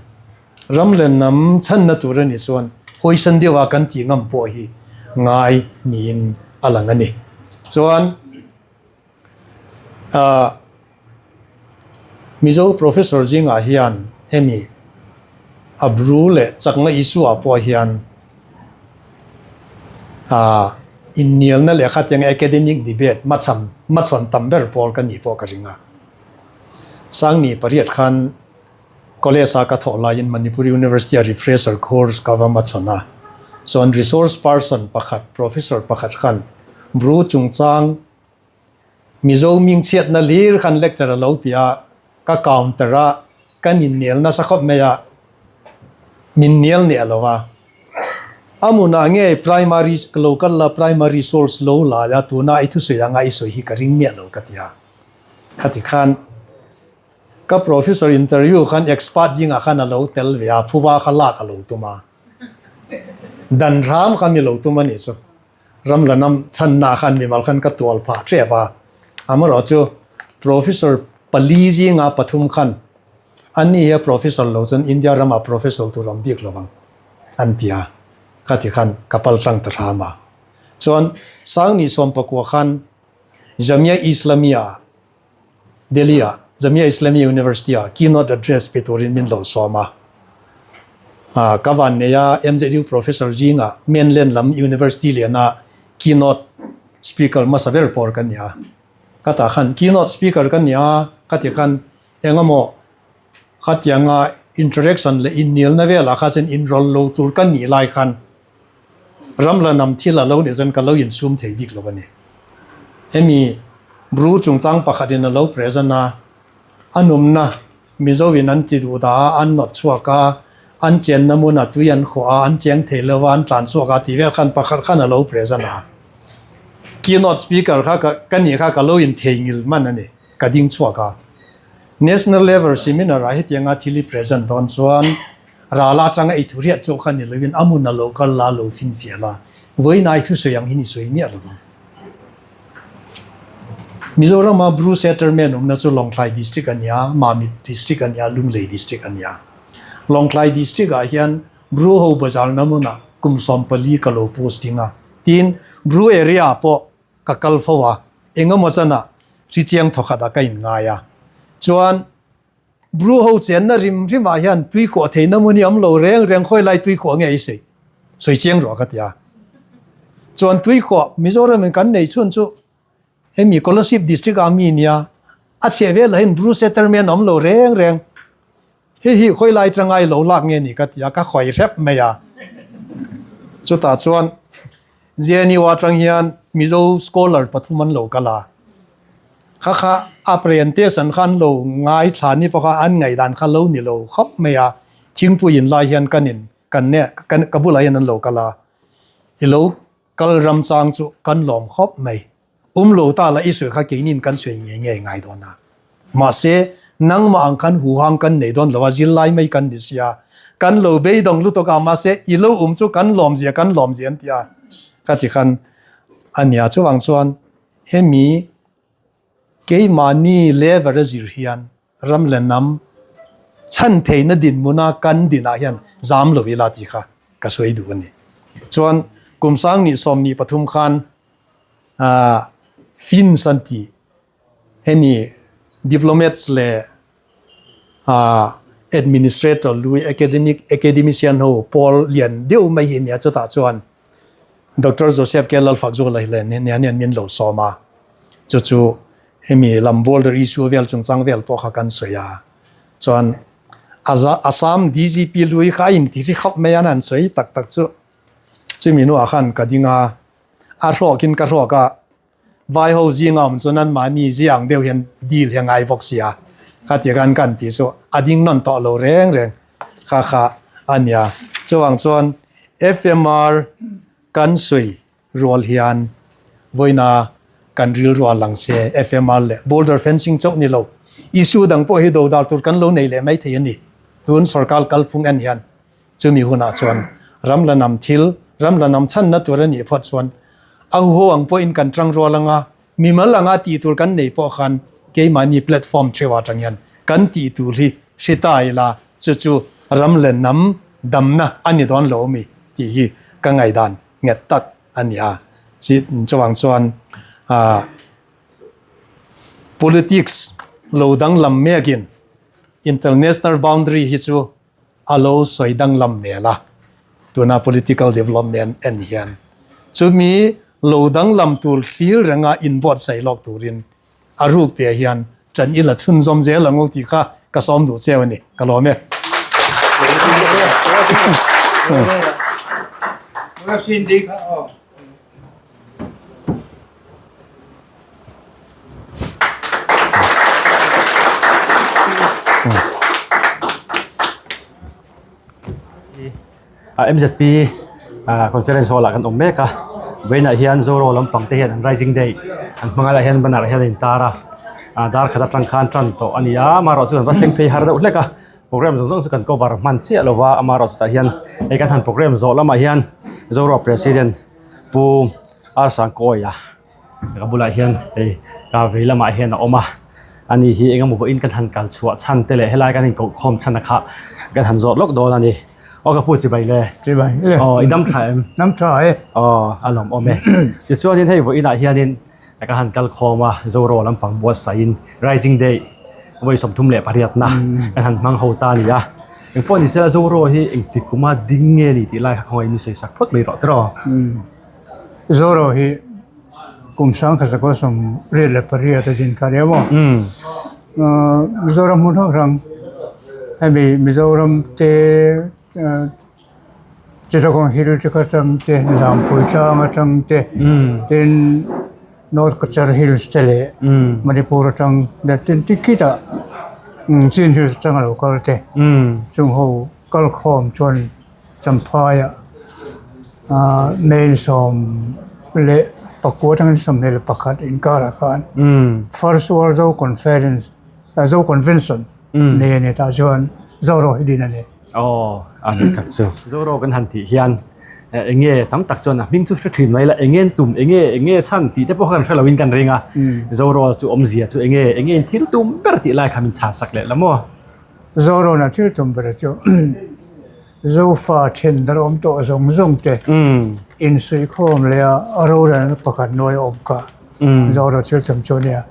ram leh hnam chhanna tur a nih chuan hawisan deuha kan tih ngam pawh hi ngai niin a lang a ni. Chuan. Ahh Mizo Professor zingah hian hemi a bru leh chakna issue ah pawh hian ahh innialna leh khatiang academic debate hmachhan hmachhawn tam ber pawl ka nih pawh ka ring a. Sangni pariat khan. College a ka thawh laiin Manipur University a refresher course ka va hmachhawn a, chuan resource person pakhat professor pakhat khan Bru chungchang Mizo mingchhiatna hlir khan lecture a lo ti a, ka counter a kan innial nasa khawp mai a, min nial neh lo a. A hmunah nge primary local la primary source lo lai a tuna i thusawi anga i sawi hi ka ring miah lo ka ti a. Khati khan ka professor interview khan expert zingah khan a lo tel ve a, phuba kha lak a lo tum a. Dan hram kha mi lo tum a nih chu. Ram la nam chhanna khan mimal khan ka tual phah hrep a, amaherawhchu Professor pali zinga pathum khan an ni hi a Professor lo chuan India ramah Professor tur awm bik lo ang an ti a, khati khan ka pal tlang ta hram a. Chuan Sangni Sawmpakua khan Jamia Islamia Delhi ah Jamia Islamia University ah keynote address pe turin min lo sawm a. Ka van nei a MZU Professor zingah mainland lam University liana keynote speaker hmasa ber pawr ka ni a. Ka tah khan keynote speaker ka ni a ka ti khan engemaw khatianga interaction leh innialna velah kha chuan inrawlh lo tur ka nih lai khan Ram la nam thil a lo nih chuan ka lo insum thei bik lo a ni. Hemi Bru chungchang pakhatin a lo present a, a numna Mizoin an ti duh dah a, an nawt chhuak a, an chenna hmunah tui an khuah a, an cheng thei lo a, an tlan chhuak a tih vel khan pakhat khan a lo present a. Keynote speaker kha ka nih kha ka lo intheingil hman a ni, ka ding chhuak a. National level seminar ah hetianga thil i present dawn chuan Ral atanga ei thu riat zawk kha ni loin a hmun a lo kal la lo finfiah la, vawiin ai thusawi ang hi ni sawi miah lo ang. Mizorama Bru Settlement awmna chu Lawngtlai District a ni a, Mamit District a ni a, Lunglei District a ni a. Lawngtlai District ah hian Bru ho bazarna hmunah kum 14 ka lo posting a, tin Bru area ah pawh ka kal fo a, engemaw chanah hrichiang thawkhat ah ka inngai a. Chuan Bru ho chenna rim rim ah hian tui khuah theihna hmun hi awm lo reng reng khawi lai tui khuah nge i sawi sawi chiang rawh ka ti a. Chuan tui khuah Mizoram in kan nei chhun chu hemi Kolasib district ah mi nia a chheh vel ah hian Bru settlement awm lo reng reng hei hi khawi lai atanga i lo lak nge ni ka ti a ka khawi hrep mai a. Chutah chuan JNU atang hian Mizo scholar pathum an lo kal a. Kha kha a presentation kha an lo ngaithla ni pawh kha an ngaihdan kha lo ni lo khawp mai a, thingpui in lai hian kan in kan ne kan ka bulah hian an lo kal a, i lo kal ram chang chu kan lawm khawp mai. Um lo ta la i sawi kha keinin kan sawi ngei ngei ngai dawn a. Mahse nangmah ang khan huhang kan nei dawn lo a, zirlai mai kan ni sia, kan lo beidawng lutuk a, mahse i lo um chu kan lawm zia kan lawm zia an ti a, ka ti khan a nia chuvang chuan Hemi keimahni lever a zir hian ram leh hnam chhan theihna dinhmuna kan dinah hian zam lo ila tih kha ka sawi duh a ni. Chuan kum sang nih 23 khan Finns an tih hemi diplomats leh administrator lui academic academician ho pawl lian deuh mai hi a nia chutah chuan Doctor Joseph K Lalfakzuala hi leh nia hian min lo sawm a, chu chu hemi lam border issue vel chungchang vel pawh kha kan sawi a, chuan Assam DGP lui kha a inti ri khawp mai a, an han sawi tak tak chu chumi hnuah khan ka ding a, a hrawkin ka hrawk a, Vai ho zinga awm chuan an mahni ziang deuh hian deal hi a ngai bawk sia, khatia khan kan tih chu a ding nawn tawh lo reng reng kha kha a nia. Chuvang chuan FMR kan sawi rual hian vawiina kan rilru a lang se FMR leh border fencing chauh ni lo issue dang pawh hi dodal tur kan lo nei leh mai thei a ni. Tun sorkar kalphung en hian Chumi hunah chuan ram la nam thil, ram la nam chhanna tur a nih phawt chuan a huho ang pawhin kan tang rual anga, mimal anga tih tur kan nei pawh khan keimahni platform theuh atang hian kan tih tur hi hri ta ila chu chu ram leh nam damna a ni dawn lo ami tih hi ka ngaihdan nghet tak a ni a. Chuvang chuan politics lo danglam mekin international boundary hi chu a lo sawi danglam hmel a, tuna political development en hian chumi lo danglam tur thlir renga inbuatsaih lawk turin a ruk te hian ṭan ila chhunzawm zel ang u tih kha ka sawm duh cheu a ni, ka lawm e. MZP conference hall ah kan awm mek a vawiinah hian Zoro lampang te hian an rising day an hmang a lai hian banner ah hian a intar a dar khat atang khan tan tawh a ni a amaherawhchu an va thleng phei har deuh hlek a program zawng zawng chu kan cover hman chiah lo va amaherawhchu tah hian hei kan han program zawh lamah hian Zoro president Pu R Sangkawia. Ka bulah hian hei car vei lamah hian a awm a ani hi eng emaw vawiin kan han kal chhuah chhan te leh helai kan inkoh khawm chhan a kha kan han zawt lawk dawn a ni aw ka pu chibai le chibai le aw i dam tha em dam tha e aw a lawm awm e tichuanin hei vawiinah hianin ka han kal khawm a Zoro lampang buatsaihin Rising Day vawi 38 na kan han hmang ho ta a ni a engpawh ni sela Zoro hi engtik kuma ding nge ni tih lai kha khawngaih in sawi sak phawt mai rawh tiraw. Zoro hi kum 1988 a din kha nia maw? Mizoram hmun hrang hrang hemi Mizoram te Chittagong Hill te kha atang te Zampui tlang atang te tin North Cachar Hills te leh Manipur atang leh tin tikitah Chin Hills atang a lo kal te chung ho kalkhawm chuan Champhaiah May 19 atangin 21 inkarah khan First World Zo Conference Zo Convention nei a ni tah chuan Zoro hi din a ni. Aw a ni tak chu. Zoro kan han tih hian eng nge tam tak chuan a hming chu hre thin mai la eng nge an tum eng nge eng nge chhan tih te pawh kha kan hre loin kan ring a Zoro chu awmzia chu eng nge eng nge in thil tum ber tih lai kha min chhan sak leh la maw. Zorona thil tum ber chu Zofa then dar awm tawh zawng zawng te insuihkhawm leh a rorelna pakhat hnuai a awm kha Zoro thil tum chu a nia.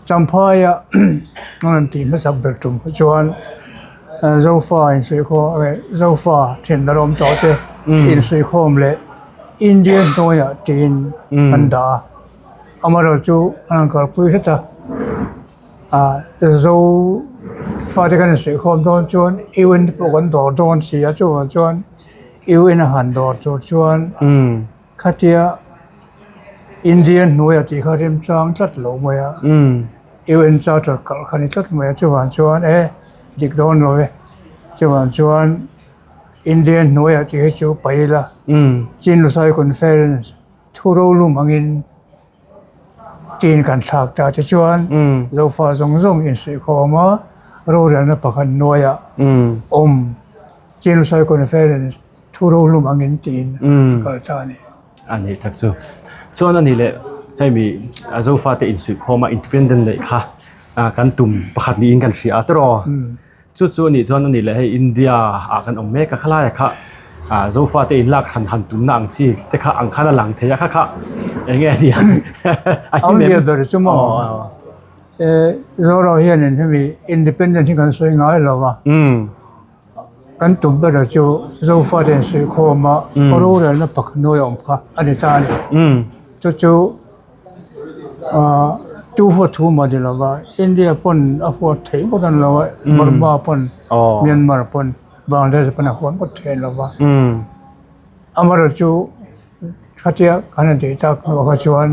Champhaia an rawn tih hmasak ber tum kha chuan Zofa insuihkhawm Zofa then dar awm tawh te insuihkhawm leh India hnuaiah tiin an dah a, amaherawhchu an rawn kalpui hret a. Ah zo fate kan insuihkhawm dawn chuan un te pawh kan dawr dawn si a chuvang chuan un a han dawr tur chuan khatia India hnuaia tih kha remchang tlat lo mai a un charter kalh kha ni tlat mai a chuvang chuan e dik dawn lo e chuvang chuan India hnuaia tih hi chu paih ila Chin Lusai Conference thu rolum angin. Tin kan thlak ta te chuan Zofa zawng zawng insuihkhawm a, rorelna pakhat hnuaiah awm Chin Lusai Conference thu rohlum angin tiin a kal ta a ni. A ni tak chu. Chuan a ni leh hemi Zofa te insuihkhawm a independent neih kha kan tum pakhat niin kan hria a tiraw? Chu chu a nih chuan a nih leh hei India ah kan awm mek a khalai ah kha ah Zofa te in lak han han tumna ang chi te kha ang khan a lang thei a kha kha eng nge a nia a him em? Awmzia ber chu maw Zoro hianin hemi independent hi kan sawi ngai lo a, kan tum ber chu Zofa te in suihkhawm a rorelna pakhat hnuai a awm kha a ni ta a ni. Chu chu Tu huat thu mah ni lova India pawn a huat theih ngawt a ni lo a, Burma pawn, Myanmar pawn, Bangladesh pawn a huat ngawt thei a ni lova. Amaherawhchu khatia kan han tih tak hnuah kha chuan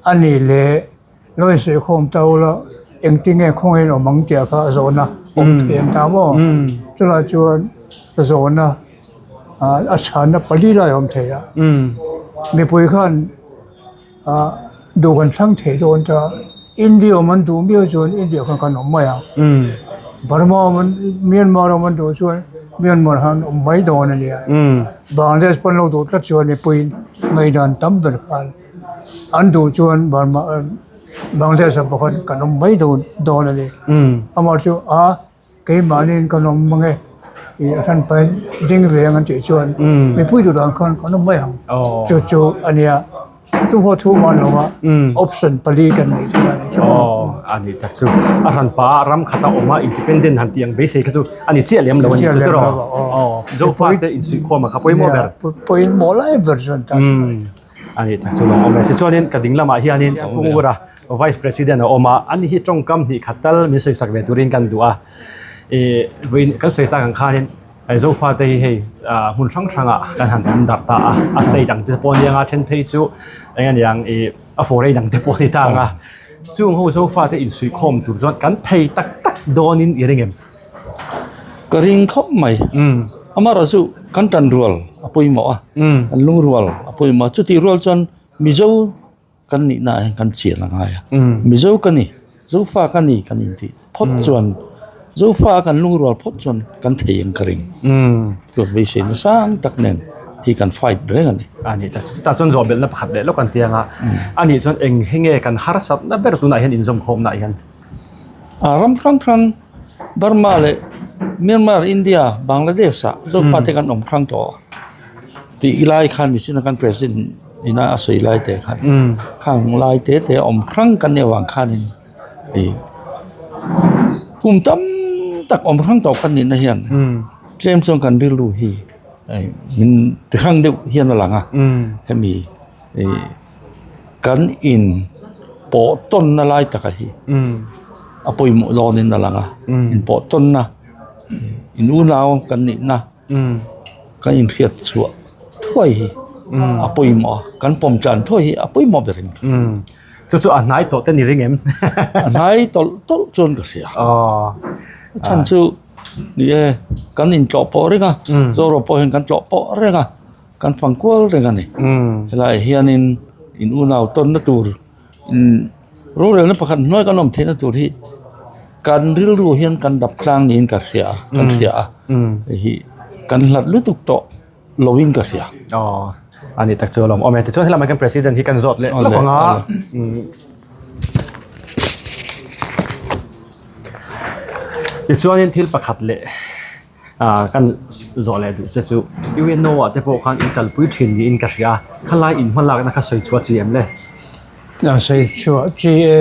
a ni leh lo insuihkhawm ta ula engtin nge khawngaih awm ang tih kha a zawhna awm thei an ta maw? Chulai chuan zawhna a chhanna pali lai a awm thei a, mipui khan. Ah duh kan thlang thei dawn ta India awm an duh miau chuan India khan kan awm mai ang Burma awm an Myanmar awm an duh chuan Myanmar khan awm mai dawn a nia Bangladesh pawn lo duh tlat chuan mipui ngaihdan tam ber khan an duh chuan Burma Bangladesh ah pawh khan kan awm mai dawn dawn a ni amah chu a. Keimahniin kan awm mang e tih a hran pahin ding ve ang an tih chuan mipui duh dan khan kan awm mai ang. Chu chu a nia. Tu haw thu man lo a option pali kan neih chu a ni chu. Aw a ni tak chu. A hran pa a ram khat a awm a independent han tih ang beisei kha chu a ni chiah lem lo a ni chu tiraw. Aw Zofate insuihkhawm a kha pawimawh ber. Pawimawh lai ber chuan ta chu. A ni tak chu lawng awm e. Tichuanin ka ding lamah hianin Pu Ngura Vice President a awm a, ani hi tawngkam hnih khat tal min sawisak ve turin kan duh a. Ih vawiin kan sawi tak ang khanin Zofa te hi hei hmun hrang hrangah kan han awm darh ta a, a state ang te pawh a nia then phei chu eng a niang ih a foreign ang te pawh a ni ta ang a, chung ho Zofa te insuihkhawm tur chuan kan thei tak tak dawnin i ring em? Ka ring khawp mai. Amaherawhchu chu kan tan rual a pawimawh a, kan lungrual a pawimawh a, chutih rual chuan Mizo kan nihna ah hian kan chian a ngai a, Mizo ka ni, Zofa ka ni kan intih phawt chuan Zofa kan lungrual phawt chuan kan thei ang ka ring. Chuan beiseina sang tak nen hi kan fight reng a ni. A ni ta, chutah chuan zawhbelhna pakhat leh lawk an ti ang a, a nih chuan eng hi nge kan harsatna ber tunah hian inzawmkhawmna ah hian? A ram hrang hrang Burma leh Myanmar, India, Bangladesh ah Zofa te kan awm hrang tawh tih lai khan nichina kan president ina a sawi lai te khan khang lai te te awm hrang kan nih avang khanin ih kum tam tak awm hrang tawh kan nihna hian tlem chuan kan rilru hi min ti hrang deuh hian a lang a hemi ih kan in pawh tawnna lai taka hi a pawimawh dawnin a lang a inpawh tawnna in unau kan nihna. Kan inhriat chhuah thuai hi a pawimawh a, kan pawm tlan thuai hi a pawimawh ber in ka hria. Chu chu a hnai tawh te ni ring em? A hnai tawlh tawlh chuan ka hria. A chhan chu ni e, kan intlawh pawh reng a, Zoram pawh hian kan tlawh pawh reng a, kan fang kual reng a ni. Helaiah hianin in unau tawnna tur Rorelna pakhat hnuai kan awm theihna tur hi kan rilru hian kan dap tlang niin ka hria a, kan hria a, hei hi kan hlat lutuk tawh loin ka hria. Aw, a ni tak chu alawm awm e. Tichuan helama kan President hi kan zawt leh lawk ang a. Tichuanin thil pakhat leh. Ah kan zawh leh duh che chu UNO ah te pawh khan in kalpui thin niin ka hria a, khalai in hma lakna kha sawi chhuah chi em le? A sawi chhuah chi e,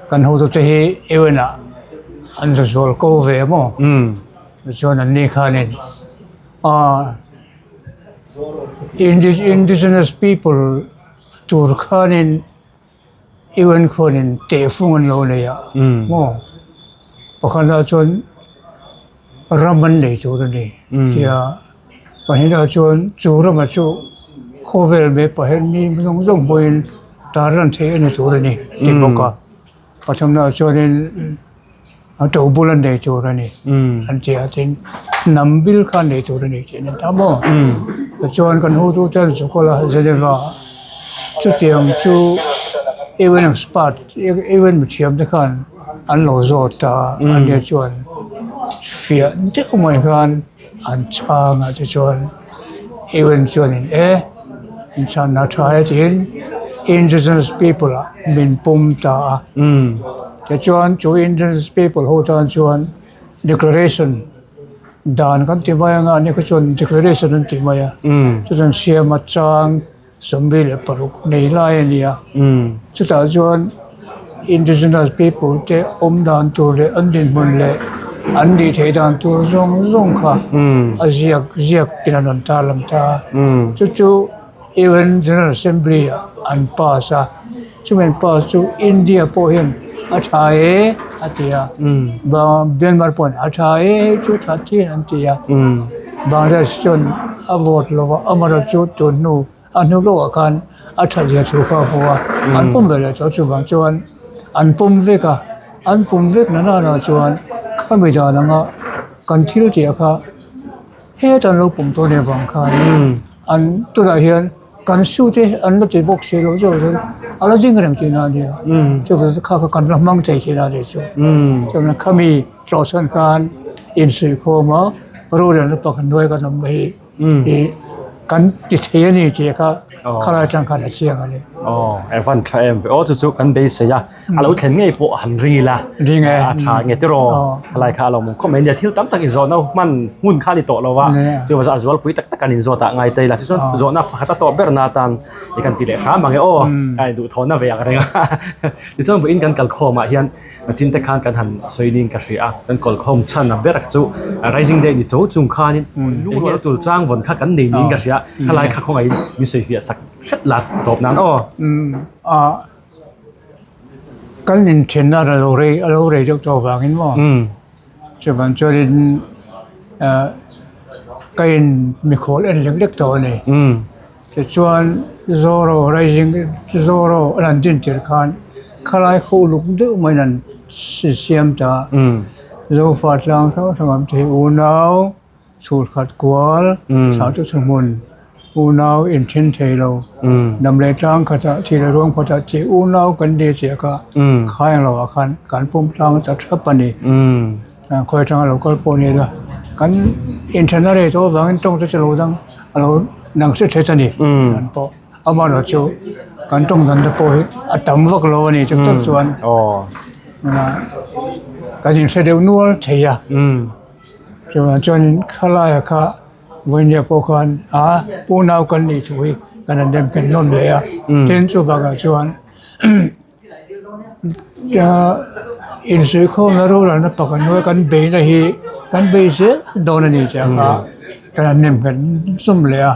kan hotu te hi UN ah an za zual ko ve maw? Tichuan an ni khanin ah indigenous people tur khanin UN khuanin tehfung an lo nei a maw? Pakhatah chuan ram an nei tur a ni tia pahnihah chuan chu rama chu khawvel mai pahin mi zawng zawng pawhin tarlan theih a ni tur a ni ti bawk a. Pathumnaah chuanin a to bul an nei tur a ni an ti a tin hnam bil kha an nei tur a ni tih an ta maw tichuan kan hotu ten Zukola Geneva chutiang chu UN expert UN mithiam te khan an lo zawt a an chuan fiah deuh mai khan an chhang a tichuan UN chuanin e in chhanna tha e tiin indigenous people ah min pawm ta a tichuan chu indigenous people ho tan chuan declaration dan kan ti mai anga ni kha chuan declaration an ti mai a chuchuan siama chang 26 nei lai a ni a chutah chuan indigenous people te awm dan tur leh an dinhmun leh an nih theih dan tur zawng zawng kha a ziak ziak in an rawn tarlang ta a chu chu U_N General Assembly ah an pass a chumi an pass chu India pawh hian a tha e a ti a Myanmar pawhin a tha e chu tha chian an ti a Bangladesh chuan a vote lo va amaherawhchu tun hnu a hnu lawkah khan a that zia thu kha a hmu a an pawm ve leh tawh chuvang chuan an pawm vek a an pawm vek na nana chuan khami dan anga kan thil tih kha heta an lo pawm tawh nih avang khan an tunah hian kan su te an la ti bawk si lo zawk chuan a la ding reng tihna a nia chuvang chu kha kha kan la hmang thei tihna a nih chu chuan khami tlawhchhan khan insuihkhawm a rorelna pakhat hnuai kan awm hi. Ih kan ti thei a ni tih kha khalai atang khan a chiang a ni. Aw Evan tha em ve aw chu chu kan beisei a a lo thlen ngei pawh han ring ila ring e a tha nge tiraw khalai kha a lo mawm khawp mai nia thil tam tak inzawhna hman hmun kha a ni tawh lo va chu vang chuan a zualpui tak tak an inzawt ah ngai ta ila chu chuan zawhna pakhat a tawp ber na atan i kan ti leh hram ang e aw ka induhthawhna ve ang reng a tichuan vawiin kan kalkhawm ah hian Chin te khan kan han sawi niin ka hria a, kan kawlkhawm chhan a ber chu Rising Day ni tho chung khanin lungrual tul chang vawn kha kan nei niin ka hria, khalai kha khawngaihin min sawi fiah sak hret la tawp nan aw. A kan inthenna a lo rei a lo rei deuh tawh avangin maw chuvang chuanin. Ka in mikhual en lek lek tawh a ni. Tichuan Zoro Rising Zoro an han din tir khan khalai khaw uluk deuh maiin an siam ta a. Zofa tlang hrang hrang awm te hi unau chhul khat kual thlah chu hmun unau inthen thei lo dam leh tlang khatah thih leh ruang khatah tih unau kan ni chiah kha khai ang loah khan kan pawm tlang ta thap a ni. Khawi atanga lo kal pawh ni la kan inthenna rei tawh avangin tawng te chu lo dang a lo dang hret hret a ni kan pawh amaherawh chu kan tawng dan te pawh hi a tam vak lo a ni chu tak chuan kan inhre deuh nual thei a chuvang chuanin khalaia kha vawinia pawh khan a unau kan nih thu hi kan han dem nghet hlawm leh a tin chuvangah chuan. Insuihkhawmna rorelna pakhat hnuaia kan beihna hi kan bei zel dawn a ni tih ang kha kan han nem nghet zum leh a.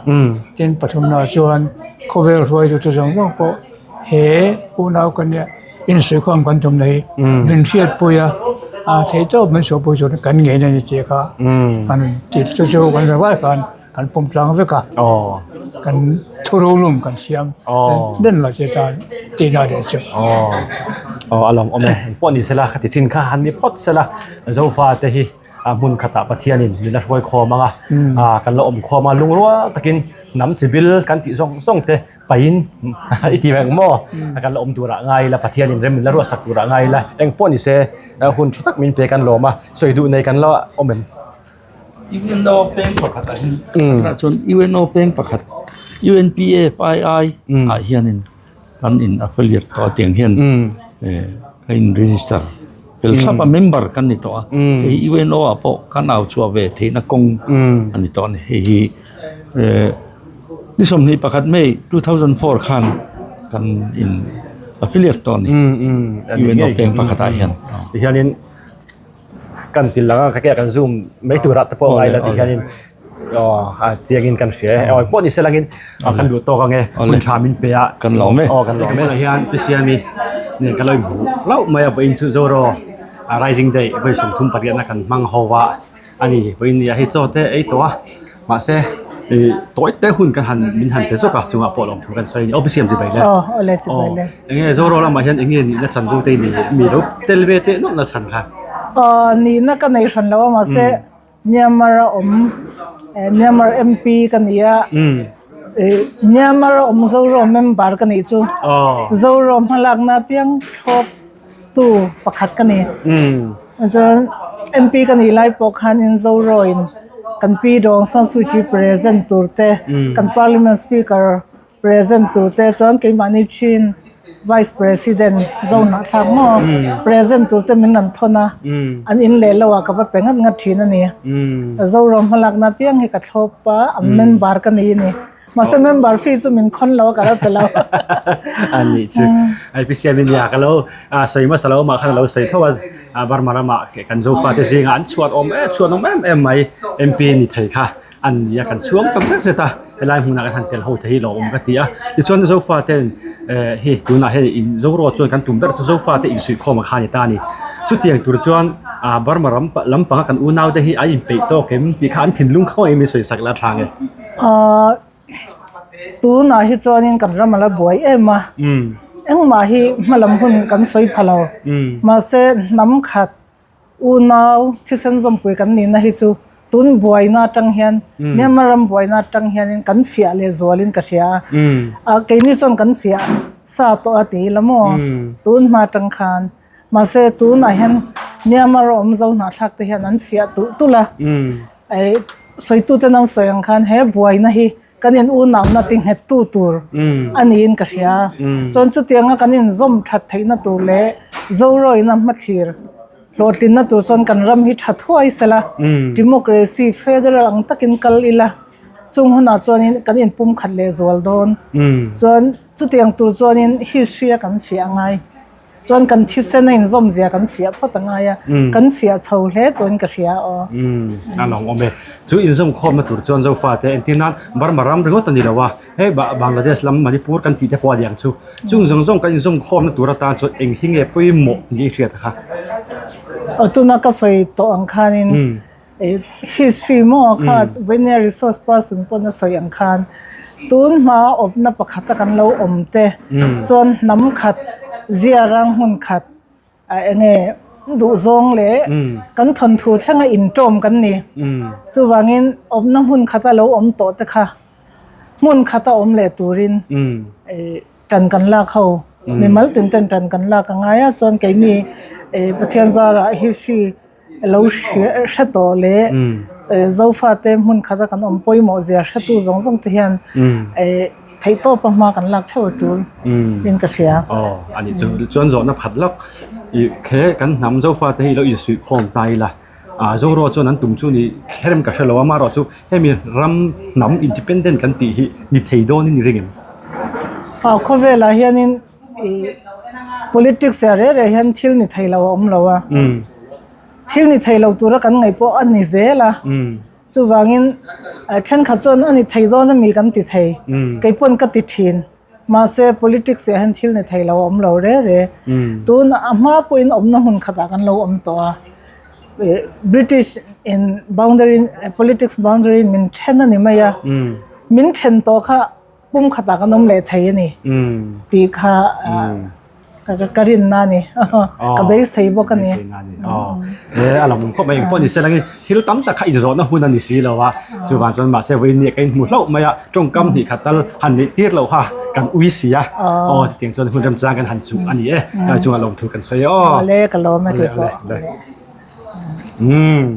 Tin, pathumnaah chuan khawvel hruaitute zawng zawng pawh he unau kan nia insuihkhawm kan tumna hi min hriatpui a, a theih tawp min suahpui tur kan ngeina a ni tih kha kan ti chu chu kan zavai khan. Kan pawm tlang vek a, kan thurolum kan siam den lo che tan tihna leh chu. Aw a lawm awm e, engpawh ni sela khati chin kha han ni phawt sela Zofa te hi hmun khatah Pathianin min la hruai khawm ang a, kan la awm khawm a lungrual takin hnam chi bil kan tih zawng zawng te pahin i ti reng maw kan la awm turah ngai ila Pathianin rem min la ruahsak turah ngai ila engpawh ni se hun tha tak min pe kan lawm a, sawi duh nei kan la awm em? UNO peng pakhat ah hian tunah chuan UNO peng pakhat UNPFII ah hianin kan in affiliate tawh a tiang hian eh ka in register fel thlap a member kan ni tawh a hei UNO ah pawh kan au chhuah ve theihna kawng a ni tawh a ni hei hi eh ni 21 May 2004 khan kan in affiliate tawh a ni UNO peng pakhat ah hian. Tihianin. Kan til lang a ka ke kan zoom mai turah te pawh ngai la ti hianin aw a chiangin kan hria e awi pawh ni se langin kan duh tawk ang e hun tha min pe a kan lawm e aw kan lawm e hian pi siami nen ka lo inhmu hlauh mai a vawiin chu Zoro Rising Day vawi 38 na kan hmang ho a ani vawiin nia hei chaw te ei tawh a mahse ih tawi te hun kan han min han pe zawk a chungah pawh lawmthu kan sawi a ni aw pi siam ti bai le aw awle chi bai le Enge Zoro lamah hian enge nihna chanvo te i nei leh mi lo tel ve teh nawlh na chhan kha? Aw nihna ka nei hran lo a mahse Myanmar a awm Myanmar MP ka ni a ih Myanmar a awm Zoro member ka nih chu Zoro hmalakna apiang thlawp tu pakhat ka ni. Chuan MP ka nih lai pawh khanin Zoro in kan Pi Dawng San Suu Kyi present tur te kan Parliament Speaker Present tur te chuan keimahni thin Vice President Zohnah thlak maw present tur te min rawn thawn a, an in leh lo ah ka va pe ngat ngat thin a ni. Zoram hmalakna apiang hi ka thlawp a, a member ka nei a ni. Mahse member fee chu min khawn lo a ka lo pe lo. A nih chu. Ai pi siam in nia ka lo sawi hmasa lo mah khan a lo sawi tho a, Burma ramah kan Zofa te zingah an chhuat awm em chhuat awm em em mai MP ni thei kha. An ni a, kan chhuang tak zet zet a, helai hmunah kan han tel ho thei hi lawmawm ka ti a. Tichuan Zofa ten eh hei tunah hei in Zoro chuan kan tum ber chu Zofa te insuihkhawm a kha a ni ta a ni. Chutiang tur chuan ah Burma ram lampanga kan unau te hi a inpeih tawk em tih kha an thinlung kha kawngin min sawi sak la tha nge. Ahh tunah hi chuanin kan ram a la buai em a, engmah hi hmalam hun kan sawi pha lo. Mahse hnam khat Unau thisen zawmpui kan nihna hi chu tun buaina atang hian Myanmar ram buaina atang hianin kan fiah leh zualin ka hria a. A keini chuan kan fiah sa tawh a ti ila maw tun hma atang khan. Mahse tunah hian Myanmar a awm zo hnahthlak te hian an fiah tulh tulh a. Ei sawituten an sawi ang khan he buaina hi kan in unauna ti nghet tu tur a niin ka hria. Chuan chutianga kan inzawm that theihna tur leh Zorawina hmathlir hlawhtlinna tur chuan kan ram hi tha thuai sela, democracy federal ang takin kal ila, chung hunah chuanin kan inpumkhat leh zual dawn. Chuan chutiang tur chuanin history a kan fiah a ngai. Chuan kan thisen a inzawm zia kan fiah phawt a ngai a, kan fiah chho hle tawhin ka hria aw. Umm a lawng awm e. Chu inzawm khawmna tur chuan Zofa te entir nan Burma ram ringawt a ni lo a, hei Bangladesh lam Manipur kan tih te pawh a ni ang chu. Chung zawng zawng kan inzawm khawmna tur atan chuan eng hi nge pawimawh ni i hriat a kha? Aw tuna ka sawi tawh ang khanin. History maw kha Venia resource person pawn a sawi ang khan tun hma awpna pakhata kan lo awm te chuan hnam khat ziarang hmun khat a enge duhzawng leh kan thawnthu thlenga intawm kan ni. Chuvangin awpna hmun khata lo awm tawh te kha hmun khata awm leh turin Tan kan lak ho mimal tin ten tan kan lak a ngai a chuan keini Pathian zarah history lo hre tawh leh Zofa te hmun khata kan awm pawimawh zia hretu zawng zawng te hian theihtawpa hma kan lak theuh a tul in ka hria. Aw a nih chu chuan zawhna phat lawk ih he kan hnam Zofa te hi lo insuihkhawm ta ila. Ah Zoro chuan an tum chu ni kherem ka hrelo a amaherawh chu hemi ram hnam independent kan tih hi ni thei dawnin i ring em? Ah khawvelah hianin ih politics ah reh reh hian thil ni thei lo a awm lo a, thil ni thei lo tura kan ngaih pawh a ni zel a, chuvangin thenkhat chuan a ni thei dawn ami kan ti thei, keipawn ka ti thin. Mahse, politics ah hian thil ni thei lo a awm lo re re. Tun a hma pawhin awmna hmun khatah kan lo awm tawh a. British in boundary politics boundary min then a ni mai a. Min then tawh kha pum khatah kan awm leh thei a ni tih kha Ka rinna a ni. Ka beisei bawk a ni. E a lo awm khawp mai engpawh ni se langin thil tam tak kha inzawhna hun a ni si lo a. Chuvang chuan mahse vawiin ni a ka inhmu hlauh mai a, tawngkam hnih khat tal han neih tir loh kha kan ui si a. Aw chutiang chuan hun remchang kan han chuh a ni e. Chungah lawmthu kan sawi e aw. Awle ka lawm e tih pawh. Umm.